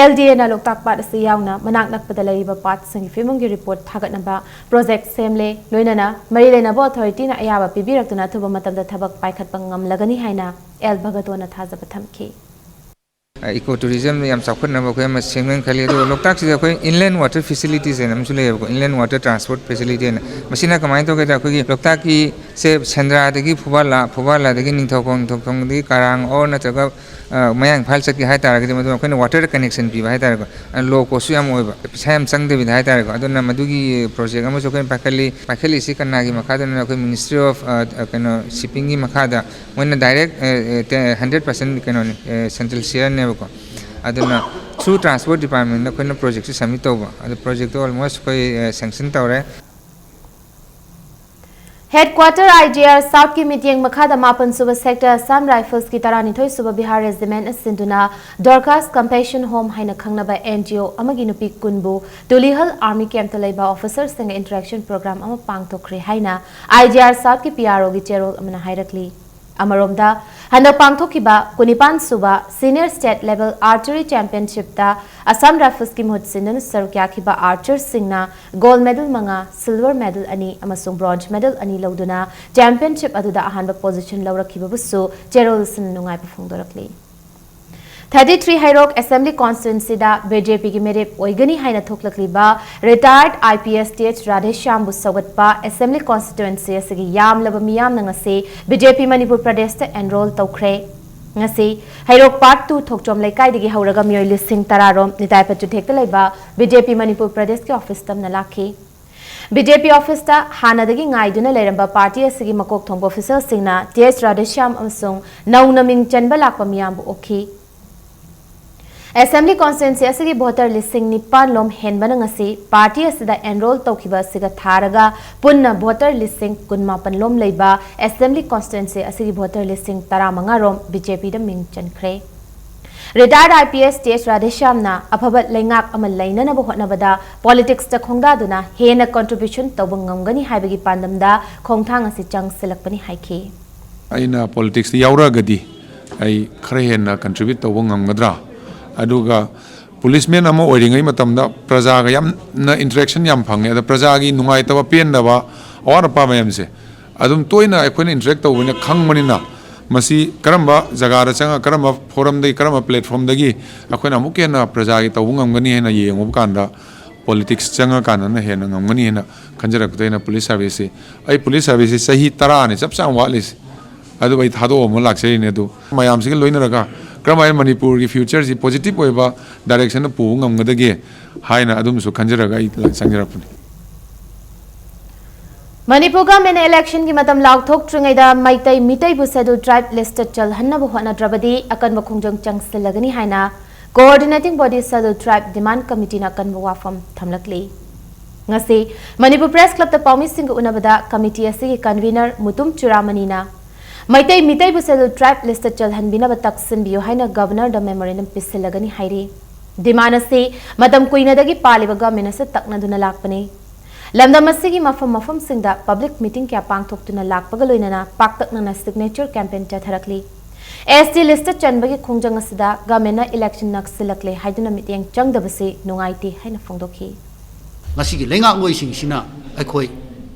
ꯑꯦꯜꯗꯤꯑꯦꯅ ꯂꯣꯛꯇꯥꯛ ꯄꯥꯠ ꯑꯁꯤ ꯌꯥꯎꯅ ꯃꯅꯥꯛ ꯅꯛꯄꯗ ꯂꯩꯔꯤꯕ ꯄꯥꯠꯁꯤꯡꯒꯤ ꯐꯤꯕꯝꯒꯤ ꯔꯤꯄꯣꯔꯠ ꯊꯥꯒꯠꯅꯕ ꯄ꯭ꯔꯣꯖꯦꯛ ꯁꯦꯝꯂꯦ꯫ ꯂꯣꯏꯅꯅ ꯃꯔꯤ ꯂꯩꯅꯕ ꯑꯣꯊꯣꯔꯤꯇꯤꯅ ꯑꯌꯥꯕ ꯄꯤꯕꯤꯔꯛꯇꯨꯅ ꯑꯊꯨꯕ ꯃꯇꯝꯗ ꯊꯕꯛ ꯄꯥꯏꯈꯠꯄ ꯉꯝꯂꯒꯅꯤ ꯍꯥꯏꯅ ꯑꯦꯜ ꯚꯒꯇꯣꯅ ꯊꯥꯖꯕ ꯊꯝꯈꯤ꯫ Eco tourism ꯌꯥꯝ ꯆꯥꯎꯈꯠꯅꯕ ꯑꯩꯈꯣꯏ ꯑꯃ ꯁꯦꯝꯒꯦꯅ ꯈꯜꯂꯤ꯫ ꯑꯗꯨꯒ ꯂꯣꯛꯇꯥꯛꯁꯤꯗ ꯑꯩꯈꯣꯏ inland water facilities ꯍꯥꯏꯅ ꯑꯃꯁꯨ ꯂꯩꯌꯦꯕꯀꯣ, inland water transport facility ꯍꯥꯏꯅ꯫ ꯃꯁꯤꯅ ꯀꯃꯥꯏꯅ ꯇꯧꯒꯦꯗ, ꯑꯩꯈꯣꯏꯒꯤ ꯂꯣꯛꯇꯥꯛꯀꯤ ꯁꯦ ꯁꯦꯟꯗ꯭ꯔꯥꯗꯒꯤ ꯐꯨꯕꯥꯜꯂꯥ, ꯐꯨꯕꯥꯜꯂꯥꯗꯒꯤ ꯅꯤꯡꯊꯧꯈꯣꯡ, ꯅꯤꯡꯊꯧꯈꯣꯡꯗꯒꯤ ꯀꯔꯥꯡ ꯑꯣꯔ ꯅꯠꯇ꯭ꯔꯒ ꯑ, ꯃꯌꯥꯡ ꯏꯝꯐꯥꯜ ꯆꯠꯀꯦ ꯍꯥꯏ ꯇꯥꯔꯒꯗꯤ ꯃꯗꯨ ꯑꯩꯈꯣꯏꯅ water connection ꯄꯤꯕ ꯍꯥꯏ ꯇꯥꯔꯦꯀꯣ, low cost ꯁꯨ ꯌꯥꯝ ꯑꯣꯏꯕ, ꯄꯩꯁꯥ ꯌꯥꯝ ꯆꯪꯗꯕꯤꯗ ꯍꯥꯏ ꯇꯥꯔꯦꯀꯣ꯫ ꯑꯗꯨꯅ ꯃꯗꯨꯒꯤ ꯄ꯭ꯔꯣꯖꯦꯛ ꯑꯃꯁꯨ ꯑꯩꯈꯣꯏꯅ ꯄꯥꯏꯈꯠꯂꯤ꯫ ꯄꯥꯏꯈꯠꯂꯤꯁꯤ ꯀꯅꯥꯒꯤ ꯃꯈꯥꯗꯅꯣ? ꯑꯩꯈꯣꯏ Ministry of ꯑ, ꯀꯩꯅꯣ, ꯁꯤꯞꯄꯤꯡꯒꯤ ꯃꯈꯥꯗ ꯃꯣꯏꯅ ꯗꯥꯏꯔꯦꯛ ꯍꯟꯗ꯭ꯔꯦꯠ ꯄꯥꯔꯁꯦꯟ ꯀꯩꯅꯣꯅꯤ, ꯁꯦꯟꯇ꯭ꯔꯦꯜ ꯁꯤꯌꯔꯅꯦꯕꯀꯣ꯫ ꯑꯗꯨꯅ through transport department ꯗ ꯑꯩꯈꯣꯏꯅ ꯄ꯭ꯔꯣꯖꯦꯛꯁꯦ ꯁꯕꯃꯤꯠ ꯇꯧꯕ꯫ ꯑꯗꯨ ꯄ꯭ꯔꯣꯖꯦꯛꯇꯣ ꯑꯣꯜꯃꯣꯁ ꯑꯩꯈꯣꯏ ꯁꯦꯡꯁꯟ ꯇꯧꯔꯦ꯫ ꯍꯦꯗꯀ꯭ꯋꯥꯇꯔ ꯑꯥꯏꯖꯤꯑꯥꯔ ꯁꯥꯎꯠꯀꯤ ꯃꯤꯠꯌꯦꯡ ꯃꯈꯥꯗ ꯃꯥꯄꯟ ꯁꯨꯕ ꯁꯦꯛꯇꯔ ꯑꯁꯥꯝ ꯔꯥꯏꯐꯜꯁꯀꯤ ꯇꯔꯥꯅꯤꯊꯣꯏ ꯁꯨꯕ ꯕꯤꯍꯥꯔ ꯔꯦꯖꯤꯃꯦꯟꯠꯅ ꯁꯤꯟꯗꯨꯅ ꯗꯣꯔꯀꯥꯁ ꯀꯝꯄꯦꯁꯟ ꯍꯣꯝ ꯍꯥꯏꯅ ꯈꯪꯅꯕ ꯑꯦꯟ ꯖꯤ ꯑꯣ ꯑꯃꯒꯤ ꯅꯨꯄꯤ ꯀꯨꯟꯕꯨ ꯇꯨꯂꯤꯍꯜ ꯑꯥꯔꯃꯤ ꯀꯦꯝꯞꯇ ꯂꯩꯕ ꯑꯣꯐꯤꯁꯔꯁꯤꯡꯒ ꯏꯟꯇꯔꯦꯛꯁꯟ ꯄ꯭ꯔꯣꯒ꯭ꯔꯥꯝ ꯑꯃ ꯄꯥꯡꯊꯣꯛꯈ꯭ꯔꯦ ꯍꯥꯏꯅ ꯑꯥꯏꯖꯤꯑꯥꯔ ꯁꯥꯎꯠꯀꯤ ꯄꯤ ꯑꯥꯔ ꯑꯣꯒꯤ ꯆꯦꯔꯣꯜ ꯑꯃꯅ ꯍꯥꯏꯔꯛꯂꯤ꯫ ꯑꯃꯔꯣꯝꯗ, ꯍꯟꯗꯛ ꯄꯥꯡꯊꯣꯛꯈꯤꯕ ꯀꯨꯟꯅꯤꯄꯥꯟ sub senior state level archery ꯆꯦꯝꯄꯤꯌꯟꯁꯤꯞꯇ ꯑꯁꯥꯝ ꯔꯥꯏꯐꯜꯁꯀꯤ ꯃꯍꯨꯠ ꯁꯤꯟꯗꯨꯅ ꯁꯔꯨꯛ ꯌꯥꯈꯤꯕ ꯑꯥꯔꯆꯔꯁꯤꯡꯅ ꯒꯣꯜꯗ ꯃꯦꯗꯜ ꯃꯉꯥ, ꯁꯤꯜꯚꯔ ꯃꯦꯗꯜ ꯑꯅꯤ ꯑꯃꯁꯨꯡ ꯕ꯭ꯔꯣꯟꯖ ꯃꯦꯗꯜ ꯑꯅꯤ ꯂꯧꯗꯨꯅ ꯆꯦꯝꯄꯤꯌꯟꯁꯤꯞ ꯑꯗꯨꯗ ꯑꯍꯥꯟꯕ ꯄꯣꯖꯤꯁꯟ ꯂꯧꯔꯛꯈꯤꯕꯕꯨꯁꯨ ꯆꯦꯔꯣꯜ ꯑꯁꯤꯅ ꯅꯨꯡꯉꯥꯏꯕ ꯐꯣꯡꯗꯣꯔꯛꯂꯤ꯫ ꯊꯥꯔꯇꯤ ꯊ꯭ꯔꯤ ꯍꯩꯔꯣꯛ ꯑꯦꯁꯦꯝꯕ꯭ꯂꯤ ꯀꯣꯟꯁꯇꯤꯇ꯭ꯋꯦꯟꯁꯤꯗ ꯕꯤ ꯖꯦ ꯄꯤꯒꯤ ꯃꯤꯔꯦꯞ ꯑꯣꯏꯒꯅꯤ ꯍꯥꯏꯅ ꯊꯣꯛꯂꯛꯂꯤꯕ ꯔꯤꯇꯥꯌꯔꯗ I P S T H ꯔꯥꯙꯦꯁ꯭ꯌꯥꯝꯕꯨ ꯁꯧꯒꯠꯄ ꯑꯦꯁꯦꯝꯕ꯭ꯂꯤ ꯀꯣꯟꯁꯇꯤꯇ꯭ꯋꯦꯟꯁꯤ ꯑꯁꯤꯒꯤ ꯌꯥꯝꯂꯕ ꯃꯤꯌꯥꯝꯅ ꯉꯁꯤ ꯕꯤ ꯖꯦ ꯄꯤ ꯃꯅꯤꯄꯨꯔ ꯄ꯭ꯔꯗꯦꯁꯇ ꯑꯦꯟꯔꯣꯜ ꯇꯧꯈ꯭ꯔꯦ꯫ ꯉꯁꯤ ꯍꯩꯔꯣꯛ ꯄꯥꯔꯠ ꯇꯨ ꯊꯣꯛꯆꯣꯝ ꯂꯩꯀꯥꯏꯗꯒꯤ ꯍꯧꯔꯒ ꯃꯤꯑꯣꯏ ꯂꯤꯁꯤꯡ ꯇꯔꯥ ꯔꯣꯝ ꯅꯤꯇꯥꯏ ꯄꯆꯨꯊꯦꯛꯇ ꯂꯩꯕ ꯕꯤ ꯖꯦ ꯄꯤ ꯃꯅꯤꯄꯨꯔ ꯄ꯭ꯔꯗꯦꯁꯀꯤ ꯑꯣꯐꯤꯁ ꯇꯝꯅ ꯂꯥꯛꯈꯤ꯫ ꯕꯤ ꯖꯦ ꯄꯤ ꯑꯣꯐꯤꯁꯇ ꯍꯥꯟꯅꯗꯒꯤ ꯉꯥꯏꯗꯨꯅ ꯂꯩꯔꯝꯕ ꯄꯥꯔꯇꯤ ꯑꯁꯤꯒꯤ ꯃꯀꯣꯛ ꯊꯣꯡꯕ ꯑꯣꯐꯤꯁꯤꯌꯦꯜꯁꯤꯡꯅ ꯇꯤ ꯑꯦꯁ ꯔꯥꯙꯦꯁ꯭ꯌꯥꯝ ꯑꯃꯁꯨꯡ ꯅꯧꯅ ꯃꯤꯡ ꯆꯟꯕ ꯂꯥꯛꯄ ꯃꯤꯌꯥꯝꯕꯨ ꯑꯣꯛꯈꯤ꯫ ꯑꯦꯁꯦꯝꯕ꯭ꯂꯤ ꯀꯣꯟꯁꯇꯤꯇ꯭ꯋꯦꯟꯁꯤ ꯑꯁꯤꯒꯤ ꯚꯣꯇꯔ ꯂꯤꯁꯤꯡ ꯅꯤꯄꯥꯟ ꯂꯣꯝ ꯍꯦꯟꯕꯅ ꯉꯁꯤ ꯄꯥꯔꯇꯤ ꯑꯁꯤꯗ ꯑꯦꯟꯔꯣꯜ ꯇꯧꯈꯤꯕ ꯑꯁꯤꯒ ꯊꯥꯔꯒ ꯄꯨꯟꯅ ꯚꯣꯇꯔ ꯂꯤꯁꯤꯡ ꯀꯨꯟꯃꯥꯄꯟ ꯂꯣꯝ ꯂꯩꯕ ꯑꯦꯁꯦꯝꯕ꯭ꯂꯤ ꯀꯣꯟꯁꯇꯤꯇ꯭ꯋꯦꯟꯁꯤ ꯑꯁꯤꯒꯤ ꯚꯣꯇꯔ ꯂꯤꯁꯤꯡ ꯇꯔꯥꯃꯉꯥ ꯔꯣꯝ ꯕꯤ ꯖꯦ ꯄꯤꯗ ꯃꯤꯡ ꯆꯟꯈ꯭ꯔꯦ꯫ ꯔꯤꯇꯥꯌꯔꯗ ꯑꯥꯏ ꯄꯤ ꯑꯦꯁ ꯇꯤ ꯑꯦꯁ ꯔꯥꯙꯦꯁ꯭ꯌꯥꯝꯅ ꯑꯐꯕ ꯂꯩꯉꯥꯛ ꯑꯃ ꯂꯩꯅꯅꯕ ꯍꯣꯠꯅꯕꯗ ꯄꯣꯂꯤꯇꯤꯛꯁꯇ ꯈꯣꯡꯗꯥꯗꯨꯅ ꯍꯦꯟꯅ ꯀꯟꯇ꯭ꯔꯤꯕ꯭ꯌꯨꯁꯟ ꯇꯧꯕ ꯉꯝꯒꯅꯤ ꯍꯥꯏꯕꯒꯤ ꯄꯥꯟꯗꯝꯗ ꯈꯣꯡꯊꯥꯡ ꯑꯁꯤ ꯆꯪꯁꯤꯜꯂꯛꯄꯅꯤ ꯍꯥꯏꯈꯤ꯫ ꯑꯩꯅ ꯄꯣꯂꯤꯇꯤꯛꯁꯇ ꯌꯥꯎꯔꯛꯑꯒꯗꯤ ꯑꯩ ꯈꯔ ꯍꯦꯟꯅ ꯀꯟꯇ꯭ꯔꯤꯕ꯭ꯌꯨꯠ ꯇꯧꯕ ꯉꯝꯒꯗ꯭ꯔꯥ? ꯑꯗꯨꯒ ꯄꯨꯂꯤꯁꯃꯦꯟ ꯑꯃ ꯑꯣꯏꯔꯤꯉꯩ ꯃꯇꯝꯗ ꯄ꯭ꯔꯖꯥꯒ ꯌꯥꯝꯅ ꯏꯟꯇꯔꯦꯛꯁꯟ ꯌꯥꯝ ꯐꯪꯉꯦ꯫ ꯑꯗ ꯄ꯭ꯔꯖꯥꯒꯤ ꯅꯨꯡꯉꯥꯏꯇꯕ, ꯄꯦꯟꯗꯕ, ꯑꯋꯥꯠ ꯑꯄꯥ ꯃꯌꯥꯝꯁꯦ ꯑꯗꯨꯝ ꯇꯣꯏꯅ ꯑꯩꯈꯣꯏꯅ ꯏꯟꯇꯔꯦꯛ ꯇꯧꯕꯅꯤꯅ ꯈꯪꯕꯅꯤꯅ, ꯃꯁꯤ ꯀꯔꯝꯕ ꯖꯒꯥꯗ ꯆꯪꯉ, ꯀꯔꯝꯕ ꯐꯣꯔꯝꯗꯒꯤ, ꯀꯔꯝꯕ ꯄ꯭ꯂꯦꯠꯐꯣꯝꯗꯒꯤ ꯑꯩꯈꯣꯏꯅ ꯑꯃꯨꯛꯀ ꯍꯦꯟꯅ ꯄ꯭ꯔꯖꯥꯒꯤ ꯇꯧꯕ ꯉꯝꯒꯅꯤ ꯍꯥꯏꯅ ꯌꯦꯡꯉꯨꯕ ꯀꯥꯟꯗ, ꯄꯣꯂꯤꯇꯤꯛꯁ ꯆꯪꯉꯀꯥꯟꯗꯅ ꯍꯦꯟꯅ ꯉꯝꯒꯅꯤ ꯍꯥꯏꯅ ꯈꯟꯖꯔꯛꯄꯗ, ꯑꯩꯅ ꯄꯨꯂꯤꯁ ꯁꯥꯔꯚꯤꯁꯁꯤ, ꯑꯩ ꯄꯨꯂꯤꯁ ꯁꯥꯔꯚꯤꯁꯁꯤ ꯆꯍꯤ ꯇꯔꯥꯅꯤ ꯆꯞ ꯆꯥꯅ ꯋꯥꯠꯂꯤꯁꯤ꯫ ꯑꯗꯨ ꯑꯩ ꯊꯥꯗꯣꯛꯑꯝꯃ ꯂꯥꯛꯆꯔꯤꯅꯦ꯫ ꯑꯗꯨ ꯃꯌꯥꯝꯁꯤꯒ ꯂꯣꯏꯅꯔꯒ ꯀꯔꯝꯍꯥꯏꯅ ꯃꯅꯤꯄꯨꯔꯒꯤ ꯐ꯭ꯌꯨꯆꯔꯁꯤ ꯄꯣꯖꯤꯇꯤꯚ ꯑꯣꯏꯕ ꯗꯥꯏꯔꯦꯛꯁꯟꯗ ꯄꯨꯕ ꯉꯝꯒꯗꯒꯦ ꯍꯥꯏꯅ ꯑꯗꯨꯝꯁꯨ ꯈꯟꯖꯔꯒ ꯑꯩ ꯆꯪꯖꯔꯛꯄꯅꯤ꯫ ꯃꯅꯤꯄꯨꯔ ꯒꯚꯔꯟꯃꯦꯟꯅ ꯏꯂꯦꯛꯁꯟꯒꯤ ꯃꯇꯝ ꯂꯥꯎꯊꯣꯛꯇ꯭ꯔꯤꯉꯩꯗ ꯃꯩꯇꯩ ꯃꯤꯇꯩꯕꯨ ꯁꯦꯗꯨꯜ ꯇ꯭ꯔꯥꯏꯕ ꯂꯤꯁꯇ ꯆꯜꯍꯟꯅꯕ ꯍꯣꯠꯅꯗ꯭ꯔꯕꯗꯤ ꯑꯀꯟꯕ ꯈꯣꯡꯖꯪ ꯆꯪꯁꯤꯜꯂꯒꯅꯤ ꯍꯥꯏꯅ ꯀꯣꯑꯣꯔꯗꯤꯅꯦꯇꯤꯡ ꯕꯣꯗꯤ ꯁꯦꯗꯨꯜ ꯇ꯭ꯔꯥꯏꯕ ꯗꯤꯃꯥꯟꯗ ꯀꯃꯤꯇꯤꯅ ꯑꯀꯟꯕ ꯋꯥꯐꯝ ꯊꯝꯂꯛꯂꯤ꯫ ꯉꯁꯤ ꯃꯅꯤꯄꯨꯔ ꯄ꯭ꯔꯦꯁ ꯀ꯭ꯂꯕꯇ ꯄꯥꯎꯃꯤꯁꯤꯡꯒ ꯎꯅꯕꯗ ꯀꯃꯤꯇꯤ ꯑꯁꯤꯒꯤ ꯀꯟꯚꯤꯅꯔ ꯃꯨꯇꯨꯝ ꯆꯨꯔꯥꯃꯅꯤꯅ ꯃꯩꯇꯩ ꯃꯤꯇꯩꯕꯨ ꯁꯦꯗꯨꯜ ꯇ꯭ꯔꯥꯏꯕ ꯂꯤꯁꯇ ꯆꯜꯍꯟꯕꯤꯅꯕ ꯇꯛꯁꯤꯟꯕꯤꯌꯨ ꯍꯥꯏꯅ ꯒꯚꯔꯅꯔꯗ ꯃꯦꯃꯣꯔꯦꯟꯗꯝ ꯄꯤꯁꯤꯜꯂꯒꯅꯤ ꯍꯥꯏꯔꯤ꯫ ꯗꯤꯃꯥꯟ ꯑꯁꯤ ꯃꯇꯝ ꯀꯨꯏꯅꯗꯒꯤ ꯄꯥꯜꯂꯤꯕ ꯒꯚꯔꯟꯃꯦꯟ ꯑꯁꯤ ꯇꯛꯅꯗꯨꯅ ꯂꯥꯛꯄꯅꯤ꯫ ꯂꯝꯗꯝ ꯑꯁꯤꯒꯤ ꯃꯐꯝ ꯃꯐꯝꯁꯤꯡꯗ ꯄꯕ꯭ꯂꯤꯛ ꯃꯤꯇꯤꯡ ꯀꯌꯥ ꯄꯥꯡꯊꯣꯛꯇꯨꯅ ꯂꯥꯛꯄꯒ ꯂꯣꯏꯅꯅ ꯄꯥꯛꯇꯛꯅꯅ ꯁꯤꯒꯅꯦꯆꯔ ꯀꯦꯝꯄꯦꯟ ꯆꯠꯊꯔꯛꯂꯤ꯫ ꯑꯦꯁ ꯇꯤ ꯂꯤꯁꯇ ꯆꯟꯕꯒꯤ ꯈꯣꯡꯖꯪ ꯑꯁꯤꯗ ꯒꯚꯔꯟꯃꯦꯟꯅ ꯏꯂꯦꯛꯁꯟ ꯅꯛꯁꯤꯜꯂꯛꯂꯦ ꯍꯥꯏꯗꯨꯅ ꯃꯤꯠꯌꯦꯡ ꯆꯪꯗꯕꯁꯤ ꯅꯨꯡꯉꯥꯏꯇꯦ ꯍꯥꯏꯅ ꯐꯣꯡꯗꯣꯛꯈꯤ꯫ ꯉꯁꯤꯒꯤ ꯂꯩꯉꯥꯛꯂꯣꯏꯁꯤꯡꯁꯤꯅ ꯑꯩꯈꯣꯏ